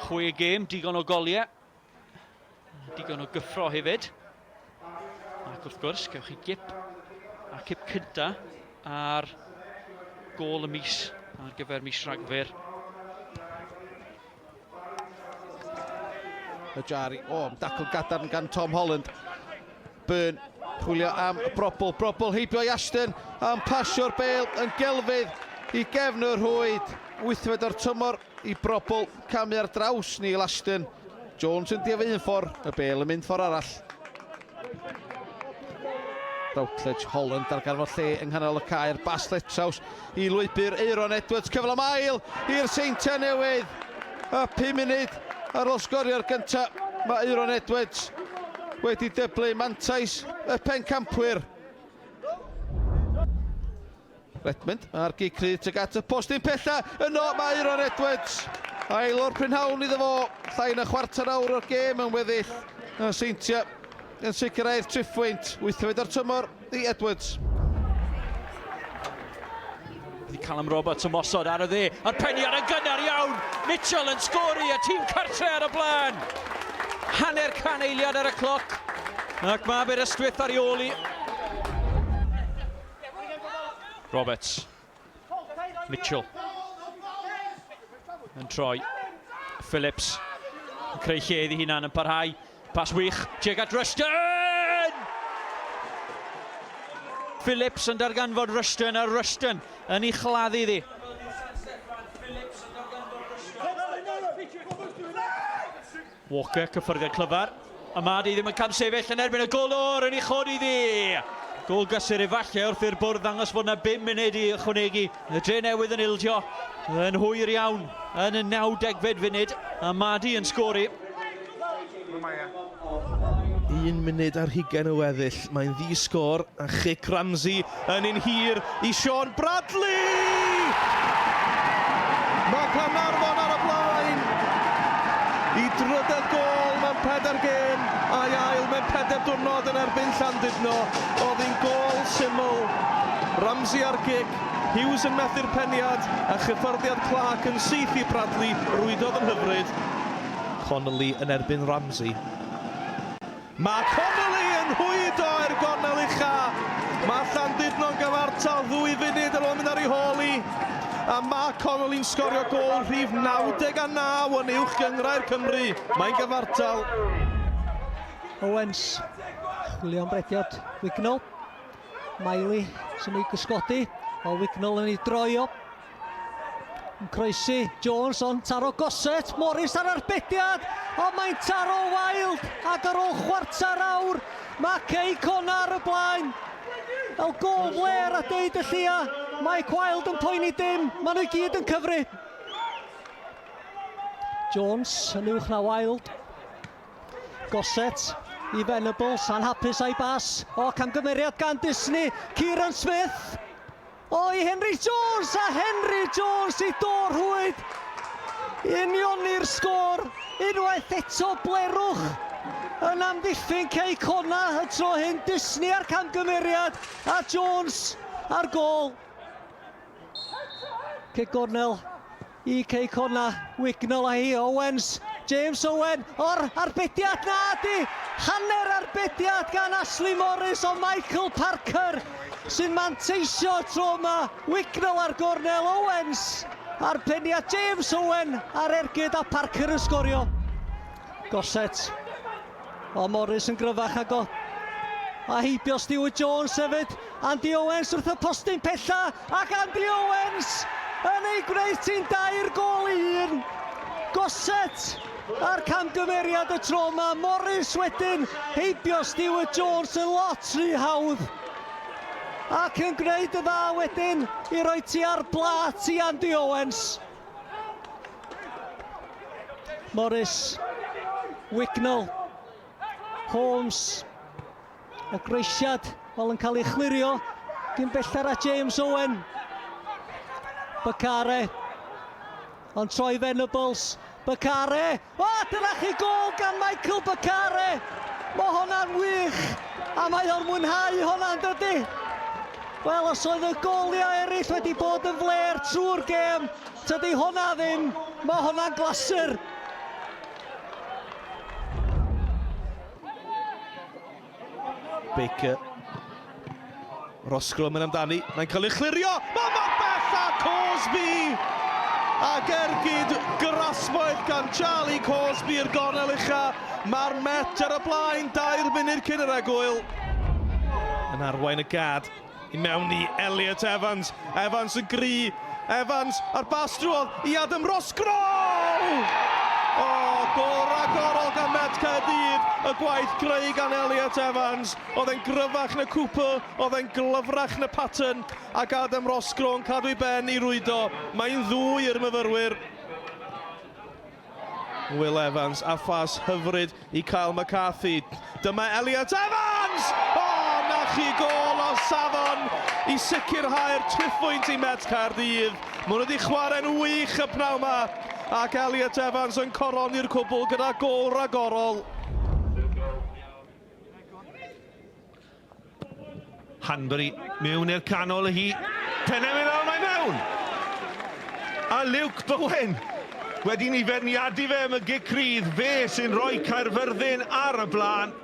Chwe gêm, digon o goliau. Digon o gyffro hefyd. Ac wrth gwrs, gewch chi gip a cip cynta ar gôl y mis ar gyfer mis Rhagfyr. Y Jari, o, oh, dacl gadarn gan Tom Holland. Byrne, chwilio am Brobl. Brobl heibio i Ashton, am pasio'r bel yn gelfydd i gefn y rhwyd. Wythfed o'r tymor i Brobl, camu ar draws Neil Ashton. Jones yn diafau un ffordd, y bel yn mynd ffordd arall. Routledge, Holland darganfod lle yng nghanol y caer, Bas Letraws i lwybr Euron Edwards, cyfle am ail i'r Seintiau Newydd. A 5 munud ar ôl sgorio'r gyntaf, mae Euron Edwards wedi dyblu mantais y pencampwyr. Redmond a'r gic rhydd tuag at y postyn pella. Yno mae Euron Edwards. Ail o'r prynhawn iddo fo. Llai na chwarter awr o'r gêm yn weddill. Y Seintiau yn sicrhau'r triphwynt. Wythfed o'r tymor i Edwards. Wedi Callum Roberts ymosod ar y dde, a'r peniad yn gynnar iawn. Mitchell yn sgori a tîm cartre ar y blaen. Hanner can eiliad ar y cloc. Ac mae Aberystwyth ar ei ôl i. Roberts. Mitchell. Yn troi. Phillips. Yn creu lle iddi hunan yn parhau. Pas wych. Tuag at Rushton! Phillips yn darganfod Rushton a Rushton yn ei chladdu iddi. Walker, cyffyrddiad clyfar. Amadi ddim yn camsefyll yn erbyn y golwr yn ei chodi ddi. Gôl gysur efallai wrth i'r bwrdd ddangos fod yna 5 munud i ychwanegu. Y Dre Newydd yn ildio yn hwyr iawn yn y 90fed funud. Amadi yn sgori. Un munud ar hugain o weddill, mae'n ddi sgôr a chic Ramsey yn un hir i Sean Bradley! Mae Caernarfon ar y blaen! I drydedd gôl mewn pedair gêm a'i ail mewn pedair diwrnod yn erbyn Llandudno. Oedd hi'n gôl syml. Ramsey ar gic, Hughes yn methu'r peniad a chyffyrddiad Clark yn syth i Bradley, rwydodd yn hyfryd. Connolly yn erbyn Ramsey. Mae Connolly yn rhwydo i'r gornel ucha. Mae Llandudno'n gyfartal ddwy funud ar ôl mynd ar ei hôl i. A mae Connolly'n sgorio gôl rhif 99 yn Uwch Gynghrair Cymru. Mae'n gyfartal. Owens, chwilio am rediad Wignall. Miley sy'n ei gysgodi, o Wignall yn ei droi o. Yn croesi Jones ond taro Gossett, Morris ar arbediad, ond mae'n taro Wild ac ar ôl chwarter awr mae Cei Connah ar y blaen. Fel gôl flêr a deud y llia, Mike Wild yn poeni dim, maen nhw i gyd yn cyfri. Jones yn uwch na Wild. Gossett i Venables, anhapus a'i bas. O, camgymeriad gan Disney, Kieran Smith. O i Henry Jones a Henry Jones i dor rhwyd unioni'r sgôr unwaith eto blerwch yn amddiffyn Cei Connah y tro hyn Disney a'r camgymeriad a Jones ar gôl Cic gornel i Cei Connah, Wignall a hi, Owens, James Owen, o'r arbediad na di! Hanner arbediad gan Ashley Morris o Michael Parker sy'n manteisio tro yma. Wignall ar gornel, Owens a'r peniad James Owen ar ergyd a Parker yn sgorio. Gossett. O Morris yn gryfach ag o. A heibio Stuart Jones hefyd. Andy Owens wrth y postyn pella ac Andy Owens yn ei gwneud ti'n dair gôl i un. Gossett a'r camgymeriad y tro yma. Morris wedyn heibio Stuart Jones yn lot rhy hawdd. Ac yn gwneud y dda wedyn i roi ti ar blat i Andy Owens. Morris, Wignall, Holmes, y groesiad fel yn cael ei chlirio gyn belled a James Owen. Bakare, ond troi Venables, Bakare, o dyna chi gol gan Michael Bakare! Mae hwnna'n wych! A mae o'n mwynhau hwnna, yn dydy? Wel, os oedd y goliau eraill wedi bod yn fler trwy'r gêm, tydy hwnna ddim. Mae hwnna'n glasur. Baker. Roscrow yn mynd amdani. Mae'n cael ei chlirio. Mae mor bell a Cosby! Ac ergyd grasboeth gan Charlie Cosby i'r gornel ucha. Mae'r Met ar y blaen, dair munud cyn yr egwyl. Yn arwain y gad i mewn i Elliot Evans. Evans yn gry. Evans a'r bas drwodd i Adam Roscrow! O, gol ragorol gan Met Caerdydd, y gwaith creu gan Elliot Evans. Oedd e'n gryfach na Cooper, oedd e'n glyfrach na Patton, ac Adam Roscrow yn cadw ei ben i rwydo. Mae'n ddwy i'r myfyrwyr. Will Evans a phas hyfryd i Kyle McCarthy. Dyma Elliot Evans! O, oh, na chi gol o safon i sicrhau'r triphwynt i Met Caerdydd. Maen nhw wedi chwarae'n wych y pnawn yma ac Elliot Evans yn coroni'r cwbl gyda gol ragorol. Hanbury mewn i'r canol y hi. Pennau i lawr, mae mewn! A Luke Bowen wedi ni ferniadu fe am y gic rydd. Fe sy'n rhoi Caerfyrddin ar y blaen.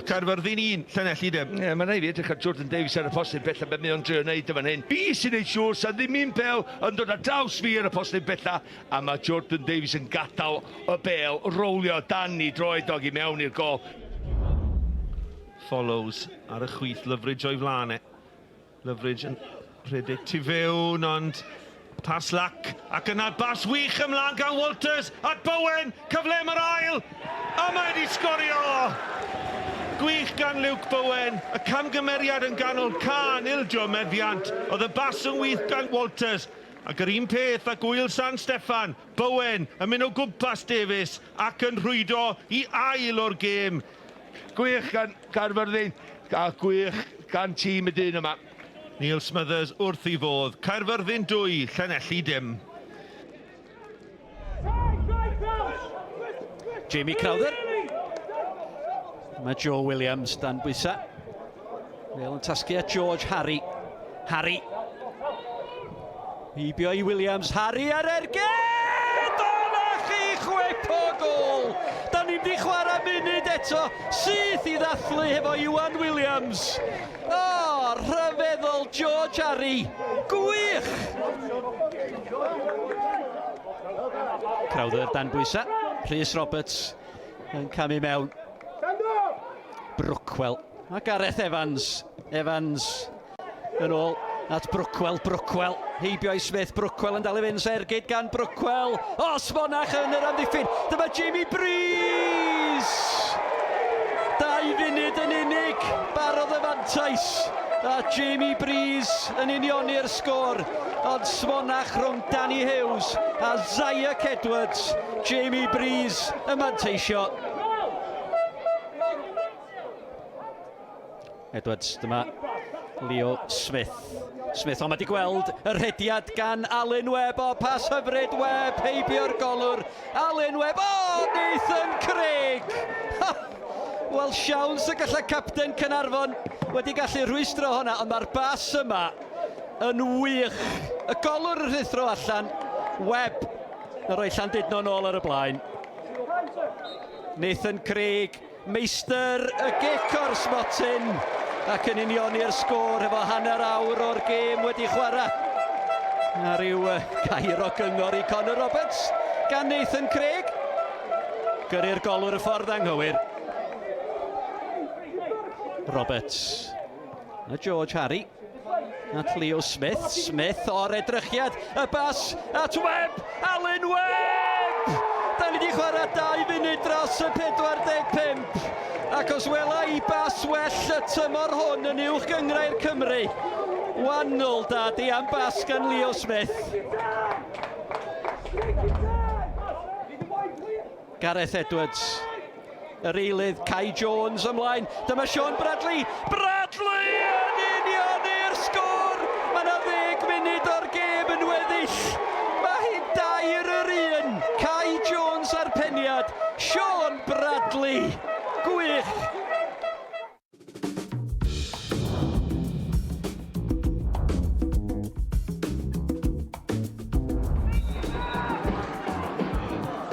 Caerfyrddin 1, Llanelli dim. Ie, yeah, mae'n rhaid fi edrych ar Jordan Davies ar y postyn bella beth mae o'n drio wneud yn fan hyn. Fi sy'n neud siŵr sa ddim un bel yn dod ar draws fi ar y postyn bella a mae Jordan Davies yn gadael y bel rowlio dan i droed og i mewn i'r gol. Follows ar y chwith, Loveridge o'i flaen e. Loveridge yn rhedeg tu fewn, ond pas lac, ac yna bas wych ymlaen gan Walters at Bowen, cyfle am yr ail, a mae wedi sgorio! Gwych gan Luke Bowen, y camgymeriad yn ganol can ildio meddiant, oedd y bas yn wych gan Walters, ac yr un peth â Gŵyl San Steffan, Bowen yn mynd o gwmpas Davies ac yn rhwydo i ail o'r gêm. Gwych gan Caerfyrddin a gwych gan tîm y dyn yma. Neil Smothers wrth ei fodd. Caerfyrddin 2, Llanelli dim. Jamie Crowther. Mae Joe Williams dan bwysau. Fel yn tasgu at George Harry. Harry. Heibio i Williams. Harry ar ergyd! O na chi chwip o gol! Da ni'n di chwarae munud eto. Syth i ddathlu hefo Iwan Williams. O, rhyfeddol George Harry. Gwych! Crowther dan bwysa. Rhys Roberts yn camu mewn. Brookwell. A Gareth Evans. Evans yn ôl at Brookwell, Brookwell, heibio i Smith, Brookwell yn dal i fynd, sergyd gan Brookwell, o, Smonach yn yr amddiffyn, dyma Jamie Breeze! 2 funud yn unig, barodd y fantais, a Jamie Breeze yn unioni'r sgôr, ond Smonach rhwng Danny Hughes a Zayek Edwards, Jamie Breeze yn manteisio. Edwards, dyma Leo Smith. Smith, ond mae wedi gweld y rhediad gan Alun Webb. O, pas hyfryd Webb, heibio'r golwr. Alun Webb, o, Nathan Craig! Wel, siawns y gallai capten Caernarfon wedi gallu rhwystro hwnna, ond mae'r bas yma yn wych. Y golwr yn rhuthro allan, Webb yn rhoi Llandudno nôl ar y blaen. Nathan Craig Meistr y gic o'r smotyn ac yn unioni'r sgôr efo hanner awr o'r gêm wedi chwarae. A rhyw gair o gyngor i Connor Roberts gan Nathan Craig. Gyrru'r golwr y ffordd anghywir. Roberts a George Harry at Leo Smith. Smith o'r edrychiad, y bas at Webb, Alun Webb! Da ni wedi chwarae 2 funud dros y 45. Ac os wela i bas well y tymor hwn yn uwch gynghrair Cymru, 1-0 dadi am bas gan Leo Smith. Gareth Edwards. Yr eilydd Kai Jones ymlaen. Dyma Sean Bradley. Bradley yn unioni'r sgôr! Mae yna ddeg munud o'r gêm yn weddill. Mae hi'n 3-1. Kai Jones a'r peniad. Sean Bradley. Gwych!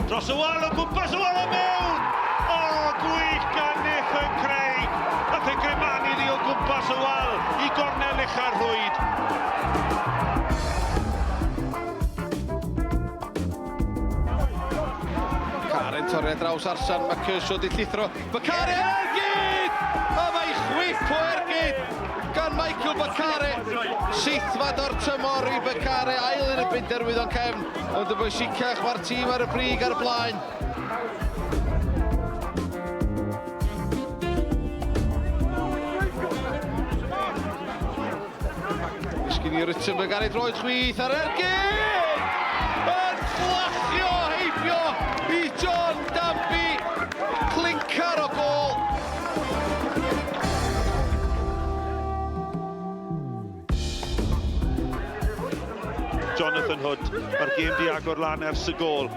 Dros y wal o gwmpas y wal o mewn! O, gwych gan Nathan Craig! Nath e gremanu iddi o gwmpas y wal i gornel ucha'r rhwyd. Karen torri ar draws Arsan, mae Kershaw di llithro. Bakare ergyd! A mae chwip o ergyd gan Michael Bakare. Seithfed o'r tymor i Bakare, ail yn y byd derwyddon cefn. Ond y bwysicach, mae'r tîm ar y brig ar y blaen. Disgyn i Rittenberg ar ei droed chwith ar ergyd! Yn fflachio heibio i John Danby. Clincar o gôl. Jonathan Hood, mae'r gêm di agor lan ers y gôl.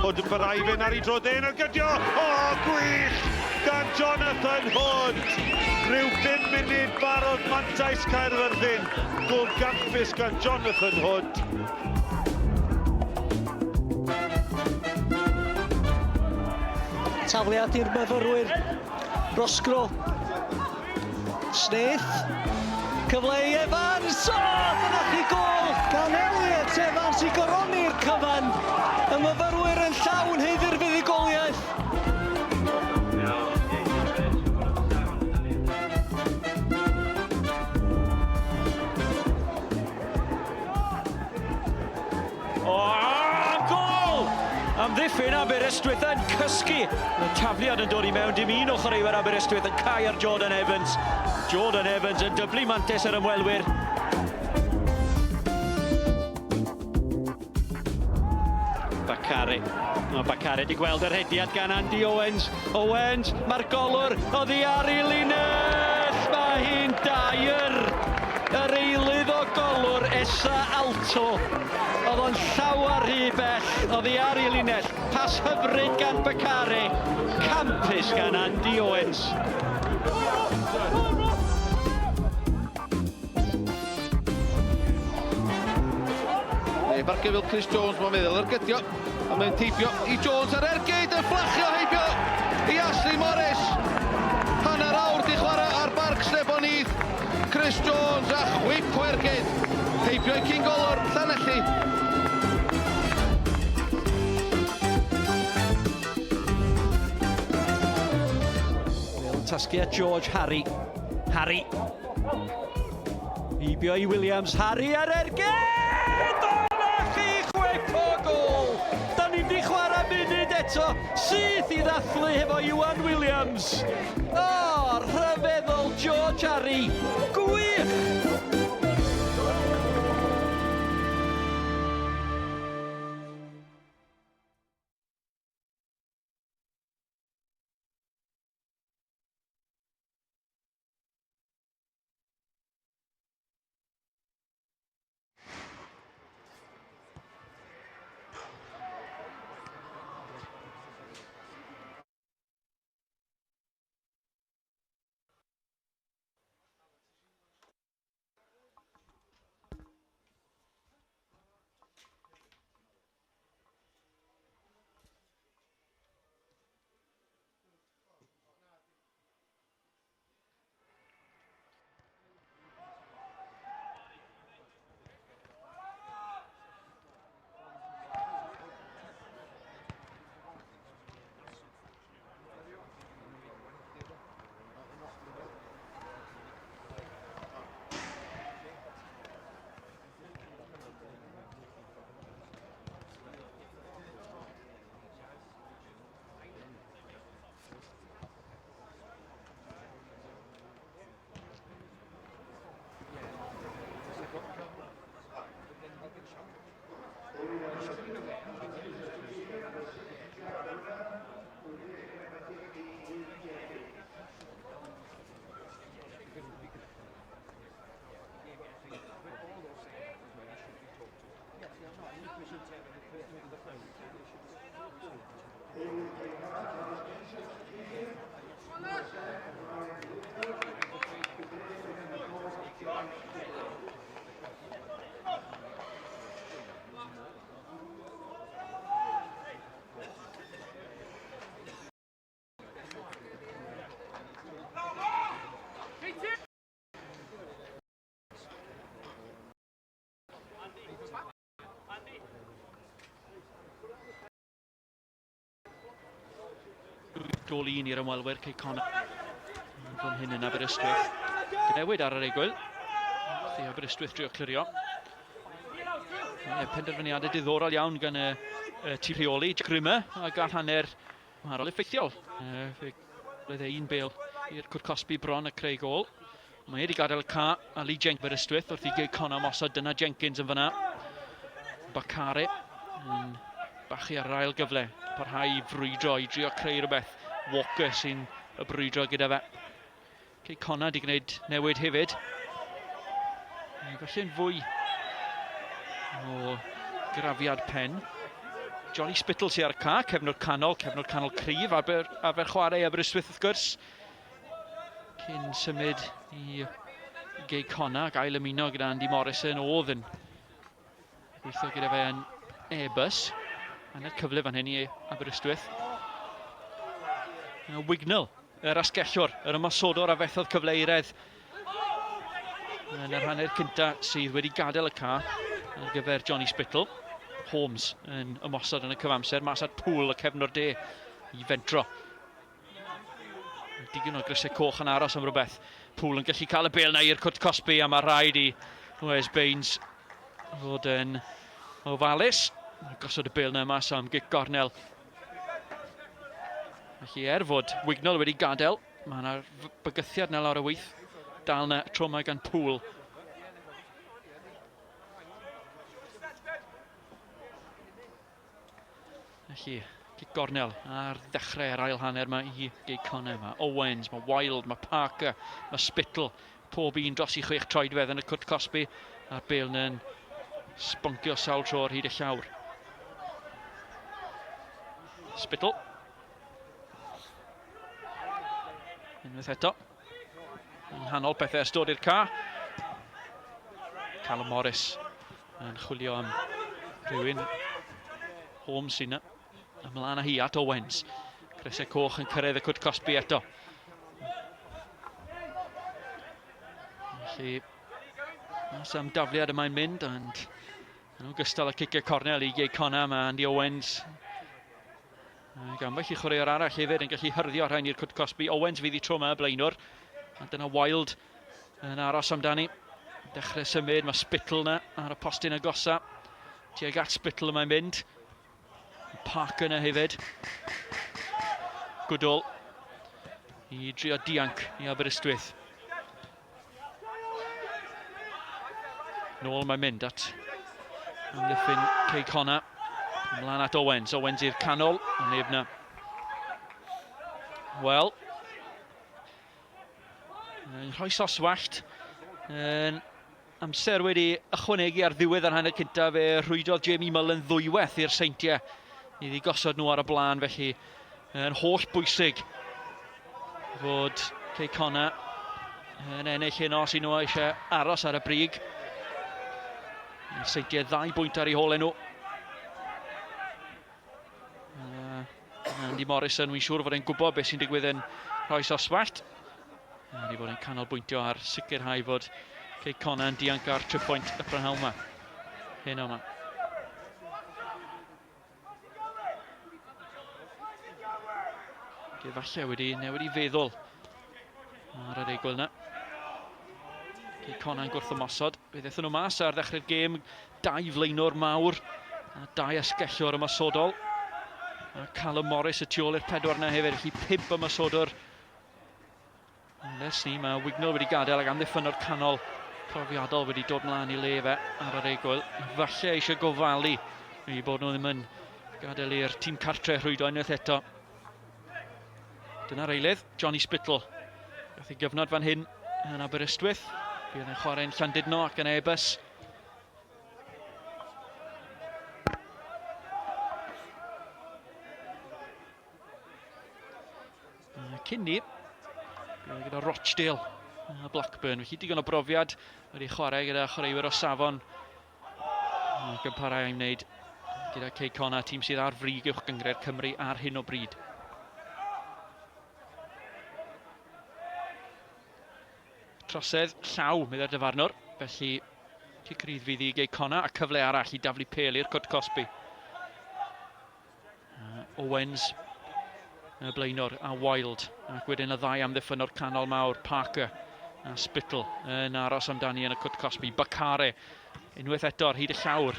Hood yn parhau fe'n ar ei dro dde'n ergydio! O, gwych! Gan Jonathan Hood! Rhyw 5 munud barod mantais Caerfyrddin. Gôl gampus gan Jonathan Hood. Tafliad i'r myfyrwyr. Rosgro. Smith. Cyfle i Evans. O, dyna chi gôl gan Elliot Evans i goroni'r cyfan. Y myfyrwyr yn llawn haeddu'r fuddugoliaeth. O, gôl! Amddiffyn Aberystwyth yn cysgu. Y tafliad yn dod i mewn, dim un o chwaraewyr Aberystwyth yn cau ar Jordan Evans. Jordan Evans yn dyblu mantais yr ymwelwyr. Bakare. Mae Bakare wedi gweld yr rhediad gan Andy Owens. Owens, mae'r golwr oddi ar ei linell. Mae hi'n dair. Yr eilydd o golwr Esa Alto. Oedd o'n llawer rhy bell oddi ar ei linell. Pas hyfryd gan Bakare. Campus gan Andy Owens. Neb ar gyfyl Chris Jones, mae'n meddwl ergydio, a mae'n teipio i Jones ar ergyd, yn fflachio heibio i Ashley Morris. Hanner awr di chwarae ar Barc Snebon Heath. Chris Jones a chwip o ergyd. Heibio i cyn golwr Llanelli. Tasgu at George Harry. Harry. Heibio i Williams. Harry ar ergyd! O, na chi chwip o gôl! Da ni'n di chwarae munud eto. Syth i ddathlu hefo Iwan Williams. O, rhyfeddol George Harry. Gwych! Gol un i'r ymwelwyr Cei Connah fan hyn yn Aberystwyth. Newid ar yr egwyl. Wrth i Aberystwyth drio clirio. Ie, penderfyniadau diddorol iawn gan y, y tîm rheoli. Jack Rimmer a gall hanner wahanol effeithiol. Fe roedd e un bel i'r cwrt cosbi bron a creu gol. Mae wedi gadael y ca a Lee Jenkins Aberystwyth wrth i Gei Connah ymosod. Dyna Jenkins yn fyna. Bakare yn bachu ar yr ail gyfle. Parhau i frwydro, i drio creu rhywbeth. Walker sy'n y brwydro gyda fe. Cei Connah wedi gwneud newid hefyd. Felly'n fwy o grafiad pen. Johnny Spittle sy'n ar y ca, cefnwr canol, cefnwr canol cryf, arfer, arfer chwarae Aberystwyth wrth gwrs. Cyn symud i Gei Connah ac ail ymuno gyda Andy Morrison oedd yn gweithio gyda fe yn Airbus. Hanner cyfle fan hyn i Aberystwyth. Wignall, yr asgellwr, yr ymosodwr a fethodd cyfle eiredd yn yr hanner cynta sydd wedi gadael y ca ar gyfer Johnny Spittle. Holmes yn ymosod yn y cyfamser, mas at Pŵl y cefnwr de i fentro. Digon o grysau coch yn aros am rhywbeth. Pŵl yn gallu cael y bel na i'r cwrt cosbi a mae rhaid i Wes Baines fod yn ofalus. Gosod y bel na mas am gic gornel. Felly er fod Wignall wedi gadael, mae yna bygythiad na lawr y wyth. Dal na tro yma gan Pŵl. Felly, cic gornel ar ddechrau yr ail hanner yma i Gei Connah. Mae Owens, mae Wild, mae Parker, mae Spittle, pob un dros i chwech troedfedd yn y cwrt cosbi, a'r bel yna'n sboncio sawl tro ar hyd y llawr. Spittle. Unwaith eto. Yng nghanol pethau ers dod i'r ca. Callum Morris yn chwilio am rhywun. Holmes sy'n ymlaen â hi at Owens. Crysau coch yn cyrraedd y cwt cosbi eto. Felly, mas am dafliad y mae'n mynd, ond yn ogystal â cicio cornel i Gei Connah, mae Andy Owens Ac ambell i chwaraewr arall hefyd yn gallu hyrddio rhain i'r cwt cosbi. Owens fydd i tro yma y blaenwr. A dyna Wild yn aros amdani. Dechrau symud, mae Spittle yna ar y postyn agosa. Tuag at Spittle y mae'n mynd. Parker yna hefyd. Goodall i drio dianc i Aberystwyth. Nôl mae'n mynd at amddiffyn Cei Connah. Ymlaen at Owens. Owens i'r canol. A neb na. Wel. Yn rhoi soswallt. Yn amser wedi ychwanegu ar ddiwedd yr hanner cyntaf fe rhwydodd Jamie Mullen ddwywaith i'r Seintiau iddi gosod nhw ar y blaen felly yn holl bwysig fod Cei Connah yn ennill hyn os i nhw eisiau aros ar y brig. Mae'r Seintiau ddau bwynt ar eu hôl nhw. Andy Morrison, wy'n siŵr fod e'n gwybod beth sy'n digwydd yn Rhoes Oswallt. Wedi bod yn canolbwyntio ar sicrhau fod Cei Connah yn dianc ar triphwynt y prynhawn yma. Hyn yma. Efallai wedi newid i feddwl ar yr egwyl yna. Cei Connah'n gwrth ymosod. Fe ddethon nhw mas ar ddechrau'r gêm. Dau flaenor mawr a dau asgellwr ymosodol. A Callum Morris y tu ôl i'r pedwar yna hefyd. Felly pump ymosodwr. Ond ers ni, mae Wignall wedi gadael ac amddiffynwr canol profiadol wedi dod mlaen i le fe ar yr egwyl. Falle eisiau gofalu i bod nhw ddim yn gadael i'r tîm cartre rhwydo unwaith eto. Dyna'r eilydd, Johnny Spittle. Gath ei gyfnod fan hyn yn Aberystwyth. Bydd yn chwarae'n Llandudno ac yn Airbus. Cyn ni, gyda Rochdale a Blackburn. Felly digon o brofiad wedi chwarae gyda chwaraewyr o safon. Ac yn parhau i wneud gyda Cei Connah, tîm sydd ar frig uwch gynghrair Cymru ar hyn o bryd. Trosedd llaw, meddai'r dyfarnwr. Felly, cic rydd fydd i Gei Connah a cyfle arall i daflu pêl i'r cwrt cosbi. Owens Y blaenor a Wild, ac wedyn y ddau amddiffyn o'r canol mawr, Parker a Spittle yn aros amdani yn y cwt cosbi. Bakare, unwaith eto ar hyd y llawr.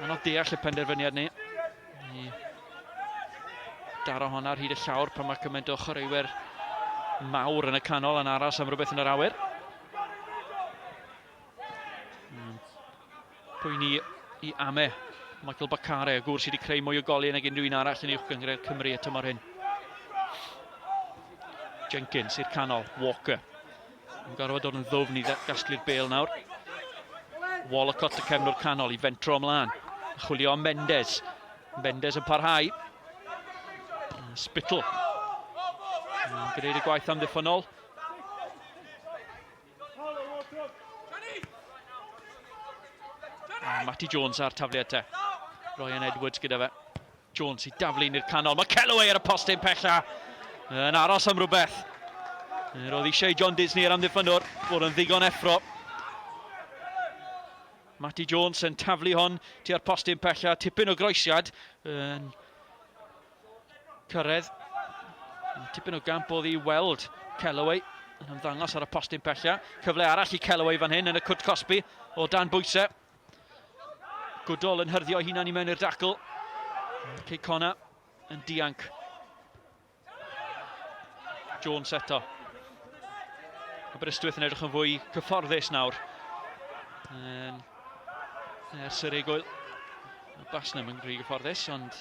Anodd deall y penderfyniad ni. I daro honna ar hyd y llawr pan mae cymaint o chwaraewyr mawr yn y canol yn aros am rhywbeth yn yr awyr. Poeni i ame Michael Bakare, y gŵr sydd wedi creu mwy o goliau nag unrhyw un arall yn uwch gynghrair Cymru y tymor hyn. Jenkins i'r canol, Walker. Yn gorfod dod yn ddwfn i gasglu'r bel nawr. Wallacott y cefnwr canol i fentro ymlaen. Chwilio am Mendes. Mendes yn parhau. Spittle. Yn gwneud y gwaith amddiffynnol. Matty Jones ar tafliad te. Ryan Edwards gyda fe. Jones i daflu i'r canol. Mae Kellaway ar y postyn pella. Yn aros am rhywbeth. Roedd eisiau John Disney yr amddiffynnwr fod yn ddigon effro. Matty Jones yn taflu hon tua'r postyn pella. Tipyn o groesiad yn cyrraedd. Tipyn o gamp oedd i weld Kellaway yn ymddangos ar y postyn pella. Cyfle arall i Kellaway fan hyn yn y cwt cosbi o dan bwysau. Goodall yn hyrddio hunan i mewn i'r dacl. Cei Conna yn dianc. Jones eto. Aberystwyth yn edrych yn fwy cyfforddus nawr. Yn ers yr egwyl. Basnham yn rhy gyfforddus, ond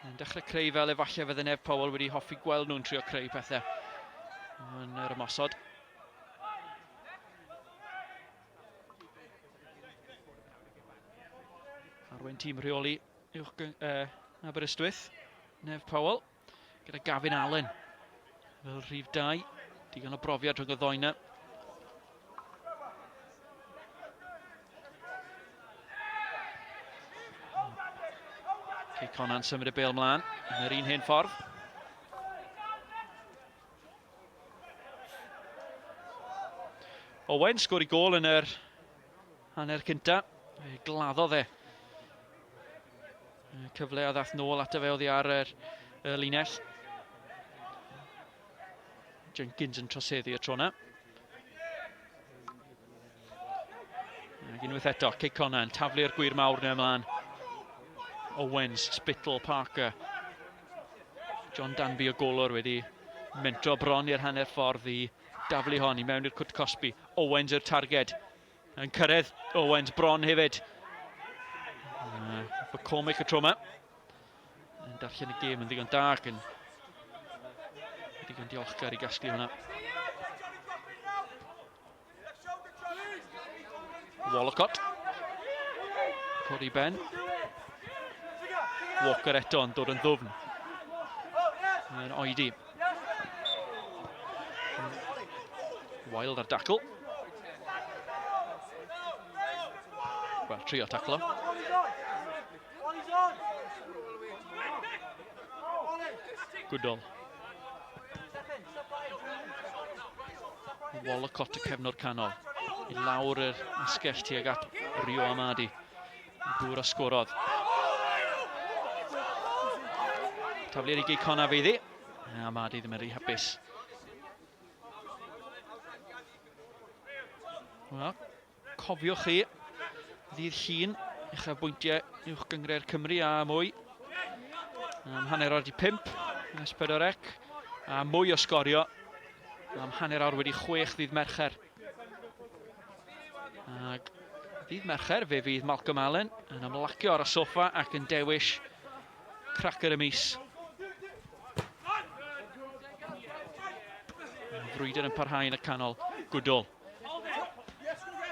yn dechrau creu fel efallai fydde Nef Powell wedi hoffi gweld nhw'n trio creu pethau yn yr ymosod. Arwain tîm rheoli uwch Aberystwyth, Nef Powell, gyda Gavin Allen fel rhif 2. Digon o brofiad rhwng y ddoi yna. Cei Conan symud y bêl mlaen yn yr un hen ffordd. Owen sgori gôl yn yr hanner cynta. Fe gladdodd e. Cyfle a ddath nôl ato fe oddi ar yr, y linell. Jenkins yn troseddu y tro yna. Ac unwaith eto, Cei Connah yn taflu'r gwir mawr neu ymlaen. Owens, Spittle, Parker. John Danby o golwr wedi mentro bron i'r hanner ffordd i daflu hon i mewn i'r cwt cosbi. Owens yw'r targed. Yn cyrraedd Owens bron hefyd. McCormick y tro yma. Yn darllen y gêm yn ddigon da ac yn ddigon diolchgar i gasglu hwnna. Wallacott. Codi ben. Walker eto yn dod yn ddwfn. Yn oedi. Wild ar dacl. Wel, trio taclo. Goodall. Wallacott y cefnwr canol. I lawr yr asgell tuag at Rio Amadi. Gŵr a sgorodd. Tafliad i Gei Connah fydd hi. Amadi ddim yn rhy hapus. Wel, cofiwch chi, ddydd Llun, uchafbwyntiau Uwch Gynghrair Cymru a mwy. Am 5:30, S4C, a mwy o sgorio am 6:30 ddydd Mercher. Ac ddydd Mercher fe fydd Malcolm Allen yn ymlacio ar y soffa ac yn dewis cracker y mis. Frwydr yn parhau yn y canol. Goodall.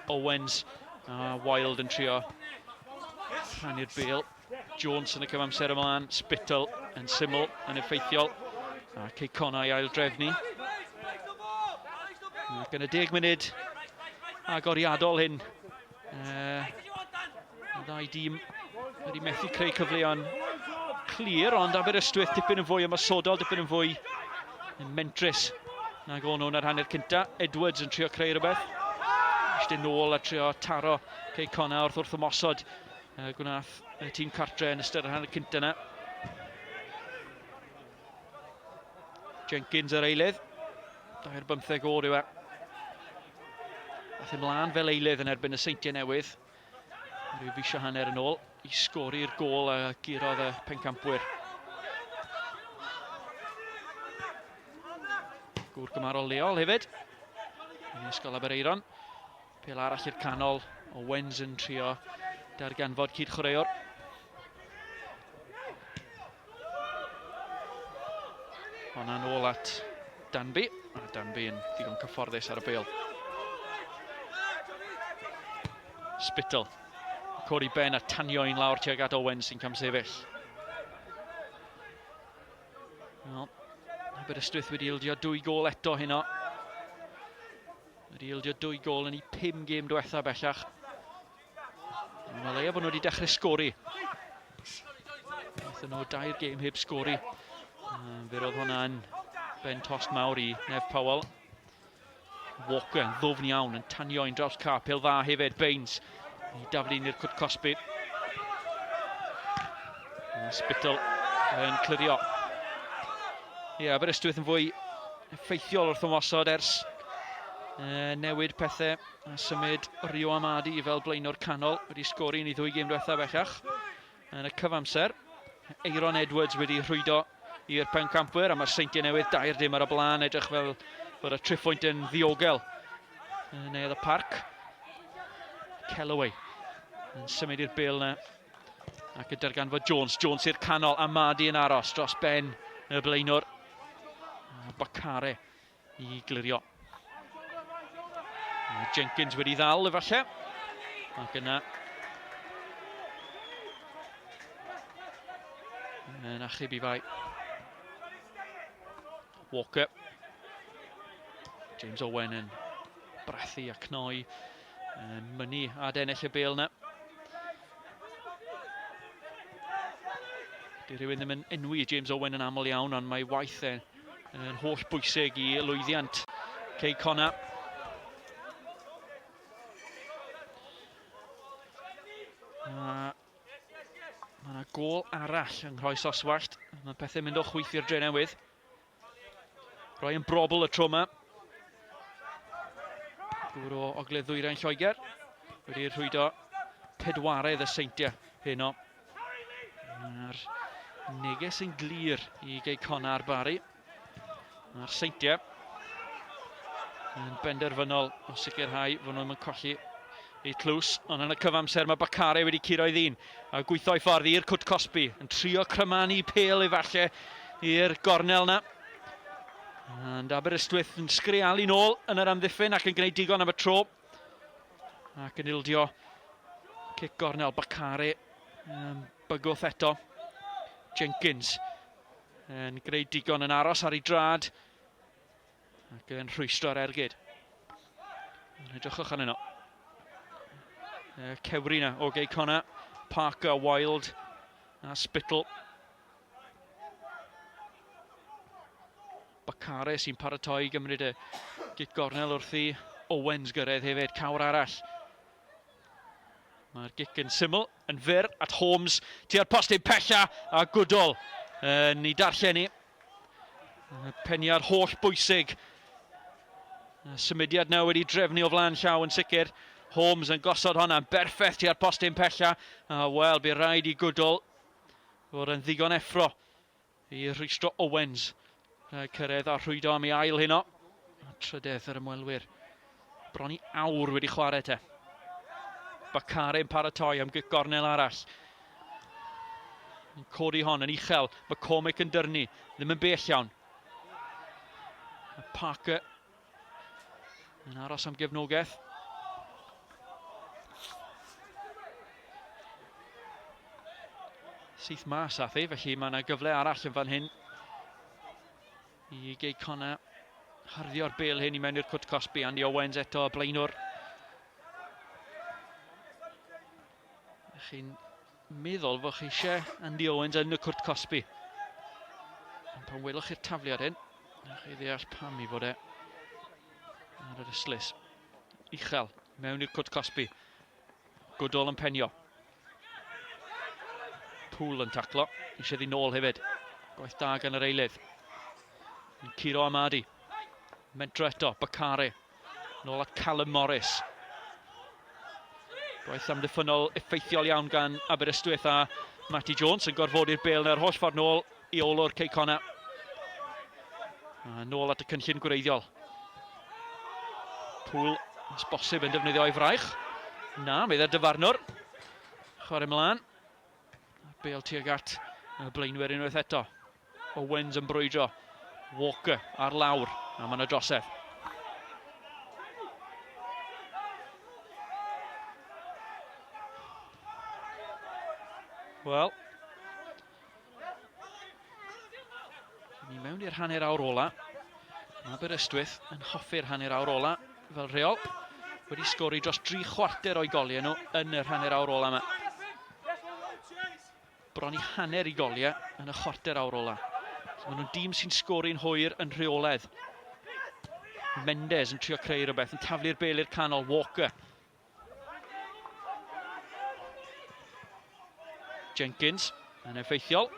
Owens a Wild yn trio rhannu'r bêl. Jones yn y cyfamser ymlaen, Spittle yn syml, yn effeithiol, a Cei Connah i aildrefnu. Ac yn y 10 munud agoriadol hyn, y ddau dîm wedi methu creu cyfleon clir, ond Aberystwyth dipyn yn fwy ymosodol, dipyn yn fwy yn mentrus nag o'n nhw'n yr hanner cynta. Edwards yn trio creu rhywbeth. Eistedd nôl a trio taro Cei Connah wrth wrth ymosod. Gwnaeth y tîm cartre yn ystod yr hanner cynta yna. Jenkins yr eilydd. 2 ar 15 oed yw e. Aeth ymlaen fel eilydd yn erbyn y Seintiau Newydd. Rhyw fis a hanner yn ôl i sgori'r gôl a gurodd y pencampwyr. Gŵr gymarol leol hefyd. Yn Ysgol Aberaeron. Pêl arall i'r canol. Owens yn trio darganfod cyd-chwaraewr. Hwnna'n ôl at Danby. A Danby yn ddigon cyfforddus ar y bêl. Spittle. Cori ben a tanio un lawr tuag at Owens sy'n camsefyll. Wel, Aberystwyth wedi ildio dwy gol eto heno. Wedi ildio dwy gol yn ei pum gêm diwetha bellach. Mae'n leia bod nhw wedi dechrau sgori. Aethon nhw dair gêm heb sgori. Fe roedd hwnna'n ben tost mawr i Nev Powell. Walker yn ddwfn iawn, yn tanio un draws car. Pel dda hefyd, Baines. I daflu i'r cwt cosbi. Spittle yn clirio. Ie, yeah, Aberystwyth yn fwy effeithiol wrth ymosod ers newid pethau a symud Rio Amadi fel blaenor canol wedi sgori yn ei ddwy gêm diwethaf bellach yn y cyfamser. Eiron Edwards wedi rhwydo i'r pencampwyr a mae'r Seintiau Newydd 2-0 ar y blaen, edrych fel bod y triphwynt yn ddiogel yn Neuadd y Parc. Kellaway yn symud i'r bêl yna ac yn darganfod Jones. Jones i'r canol, Amadi yn aros dros ben y blaenwr. Bakare i glirio. Jenkins wedi ddal efallai. Ac yna yn achub i fai. Walker. James Owen yn brathu a cnoi yn mynnu adennill y bêl yna. Di rhywun ddim yn enwi James Owen yn aml iawn, ond mae waith e yn holl bwysig i lwyddiant Cei Connah. A mae yna gôl arall yng Nghroes Oswallt. Mae pethau'n mynd o chwith i'r Drenewydd. Ryan Brobl y tro yma. Gŵr o Ogledd Ddwyrain Lloegr. Wedi rhwydo pedwaredd y Seintiau heno. Mae'r neges yn glir i Gei Connah a'r Bari. Mae'r Seintiau yn benderfynol o sicrhau fod nhw'n colli eu tlws, ond yn y cyfamser mae Bakare wedi curo ei ddyn a gweithio ei ffordd i'r cwt cosbi, yn trio crymanu pêl efallai i'r gornel na. And Aberystwyth yn sgrialu nôl yn yr amddiffyn ac yn gwneud digon am y tro. Ac yn ildio cic gornel Bakare bygwth eto. Jenkins yn gwneud digon yn aros ar ei drad ac yn rhwystro'r ergyd. Edrychwch arnyn nhw. Cewri na o Gei Connah, Parker, Wild a Spittle. Bakare sy'n paratoi i gymryd y gic gornel wrth i Owens gyrraedd hefyd, cawr arall. Mae'r gic yn syml, yn fyr at Holmes, tua'r postyn pella a Goodall yn ei darllen ni. Peniad holl bwysig. Symudiad nawr wedi drefnu o flaen llaw yn sicr. Holmes yn gosod hwnna'n berffaith tua'r postyn pella. A wel, bu rhaid i Goodall fod yn ddigon effro i rhwystro Owens. Cyrraedd a rhwydo am ei ail heno. A trydedd yr ymwelwyr. Bron i awr wedi chwarae te. Bakare yn paratoi am gic gornel arall. Yn codi hon yn uchel. McCormick yn dyrnu. Ddim yn bell iawn. A Parker yn aros am gefnogaeth. Syth mas ath ei, felly mae yna gyfle arall yn fan hyn i Gei Connah harddio'r bêl hyn i mewn i'r cwt cosbi. Andy Owens eto, y blaenwr. Chi'n meddwl fod chi eisiau Andy Owens yn y cwrt cosbi. Ond pan welwch chi'r tafliad hyn, newch chi ddeall pam i fod e ar yr ystlys. Uchel, mewn i'r cwrt cosbi. Goodall yn penio. Poole yn taclo. Eisiau ddi nôl hefyd. Gwaith da gan yr eilydd. Yn curo Amadi. Mentro eto, Bakare. Nôl at Callum Morris. Gwaith amddiffynnol effeithiol iawn gan Aberystwyth a Matty Jones yn gorfodi'r bêl na'r holl ffordd nôl i olwr Cei Connah. A nôl at y cynllun gwreiddiol. Pŵl, os bosib, yn defnyddio ei fraich. Na, meddai'r dyfarnwr. Chwarae mlaen. Bêl tuag at y blaenwyr unwaith eto. Owens yn brwydro. Walker ar lawr. A mae'n y drosedd. Wel, ni mewn i'r hanner awr ola. Mae Aberystwyth yn hoffi'r hanner awr ola fel rheol. Wedi sgori dros dri chwarter o'i goliau nhw yn yr hanner awr ola yma. Bron i hanner i goliau yn y chwarter awr ola. So maen nhw'n dîm sy'n sgori'n hwyr yn rheoledd. Mendes yn trio creu rhywbeth, yn taflu'r bel i'r canol, Walker. Jenkins yn effeithiol.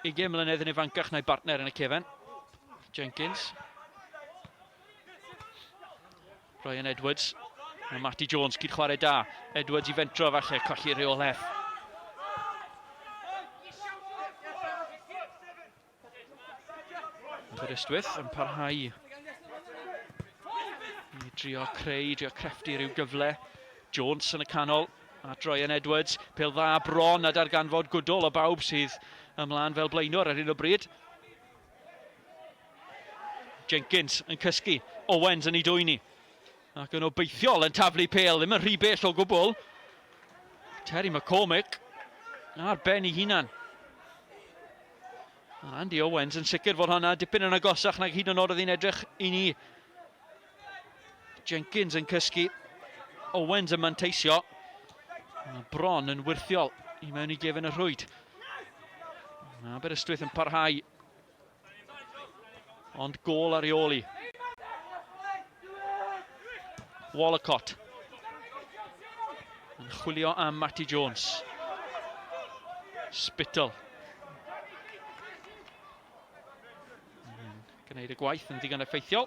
Ugain mlynedd yn ifancach na'i bartner yn y cefen. Jenkins. Ryan Edwards. Mae Matty Jones cyd chwarae da. Edwards i fentro falle, colli rheolaeth. Aberystwyth yn parhau i drio creu, drio crefftu rhyw gyfle. Jones yn y canol at Ryan Edwards. Pel dda bron a darganfod gwdl o bawb sydd ymlaen fel blaenor ar hyn o bryd. Jenkins yn cysgu. Owens yn ei dwyni. Ac yn obeithiol yn taflu pêl, ddim yn rhy bell o gwbl. Terry McCormick ar ben ei hunan. Andy Owens yn sicr fod hwnna dipyn yn agosach nag hyd yn oed oedd hi'n edrych i ni. Jenkins yn cysgu. Owens yn manteisio. Bron yn wyrthiol i mewn i gefn y rhwyd. Mae Aberystwyth yn parhau. Ond gôl ar ei ôl i. Wallacott. Yn chwilio am Matty Jones. Spittle. Gwneud y gwaith yn ddigon effeithiol.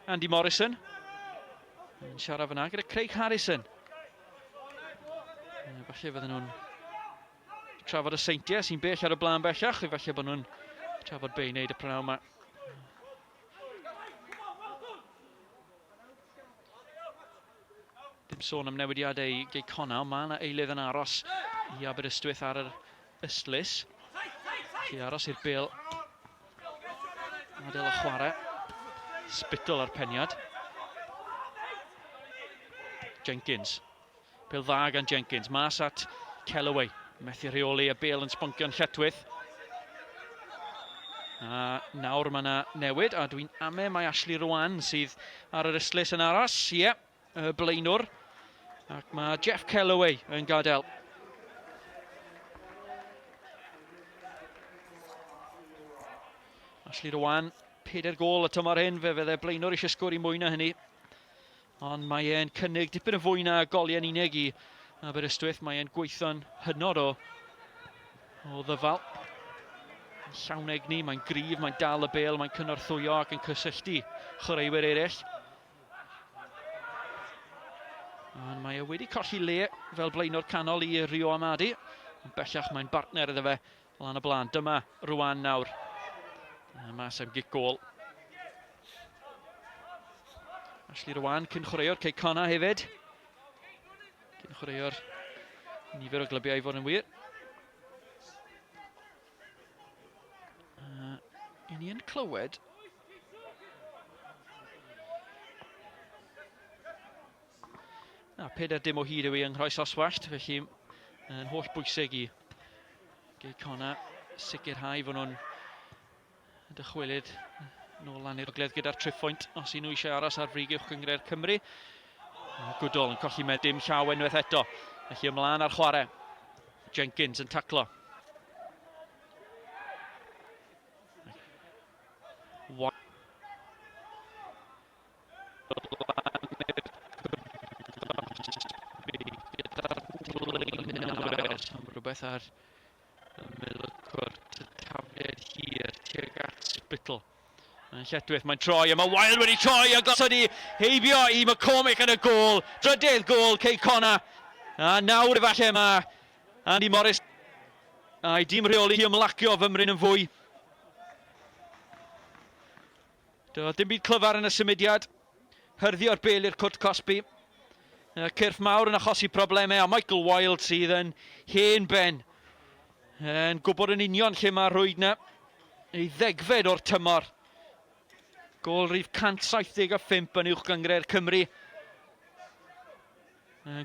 Andy Morrison. Yn siarad fyna gyda Craig Harrison. Falle fydden nhw'n trafod y Seintiau sy'n bell ar y blaen bellach, efallai bod nhw'n trafod be i wneud y prynhawn yma. Dim sôn am newidiadau i Gei Connah, ond mae yna eilydd yn aros i Aberystwyth ar yr ystlys. Felly aros i'r bel adael y chwarae. Spittle ar peniad. Jenkins. Pel dda gan Jenkins, mas at Kellaway. Methu rheoli y bel yn sboncio'n lletwyth. A nawr mae yna newid, a dwi'n ame mae Ashley Rowan sydd ar yr ystlys yn aros. Ie, yeah, y blaenwr. Ac mae Jeff Kellaway yn gadael. Ashley Rowan, 4 gol y tymor hyn, fe fydde blaenwr eisiau sgori mwy na hynny. Ond mae e'n cynnig dipyn yn fwy na goliau'n unig i Aberystwyth. Mae e'n gweithio'n hynod o, o ddyfal. Llawn egni, mae'n gryf, mae'n dal y bel, mae'n cynorthwyo ac yn cysylltu chwaraewyr eraill. Ond mae e wedi colli le fel blaenor canol i Rio Amadi. Ond bellach mae'n bartner iddo fe lan y blaen. Dyma Rwan nawr. Mas am gic gôl. Ashley Rwan, cyn chwaraewr Cei Connah hefyd. Cyn chwaraewr nifer o glybiau i fod yn wir. I ni yn clywed Na, 40 o hyd yw i yng Nghroes Oswallt, felly yn holl bwysig i Gei Connah sicrhau fod nhw'n dychwelyd nôl lan i'r ogledd gyda'r triphwynt os y'n nhw eisiau aros ar frig uwch gynghrair Cymru. Goodall yn colli med dim llaw unwaith eto. Felly ymlaen ar chwarae. Jenkins yn taclo. Blaenwyr am rhywbeth ar ymyl y cwrt, y tafliad hir tuag at Spittle. Mae'n lletwyth, mae'n troi, a mae Wild wedi troi a gosod i heibio i McCormick yn y gôl. Drydydd gôl Cei Connah. A nawr efallai mae Andy Morris a'i dîm rheoli i ymlacio fymryn yn fwy. Doedd dim byd clyfar yn y symudiad. Hyrddio'r bel i'r cwrt cosbi. Cyrff mawr yn achosi problemau a Michael Wilde sydd yn hen ben. Yn gwybod yn union lle mae'r rhwyd na. Ei ddegfed o'r tymor. Gôl rif 175 yn uwch gynghrair Cymru.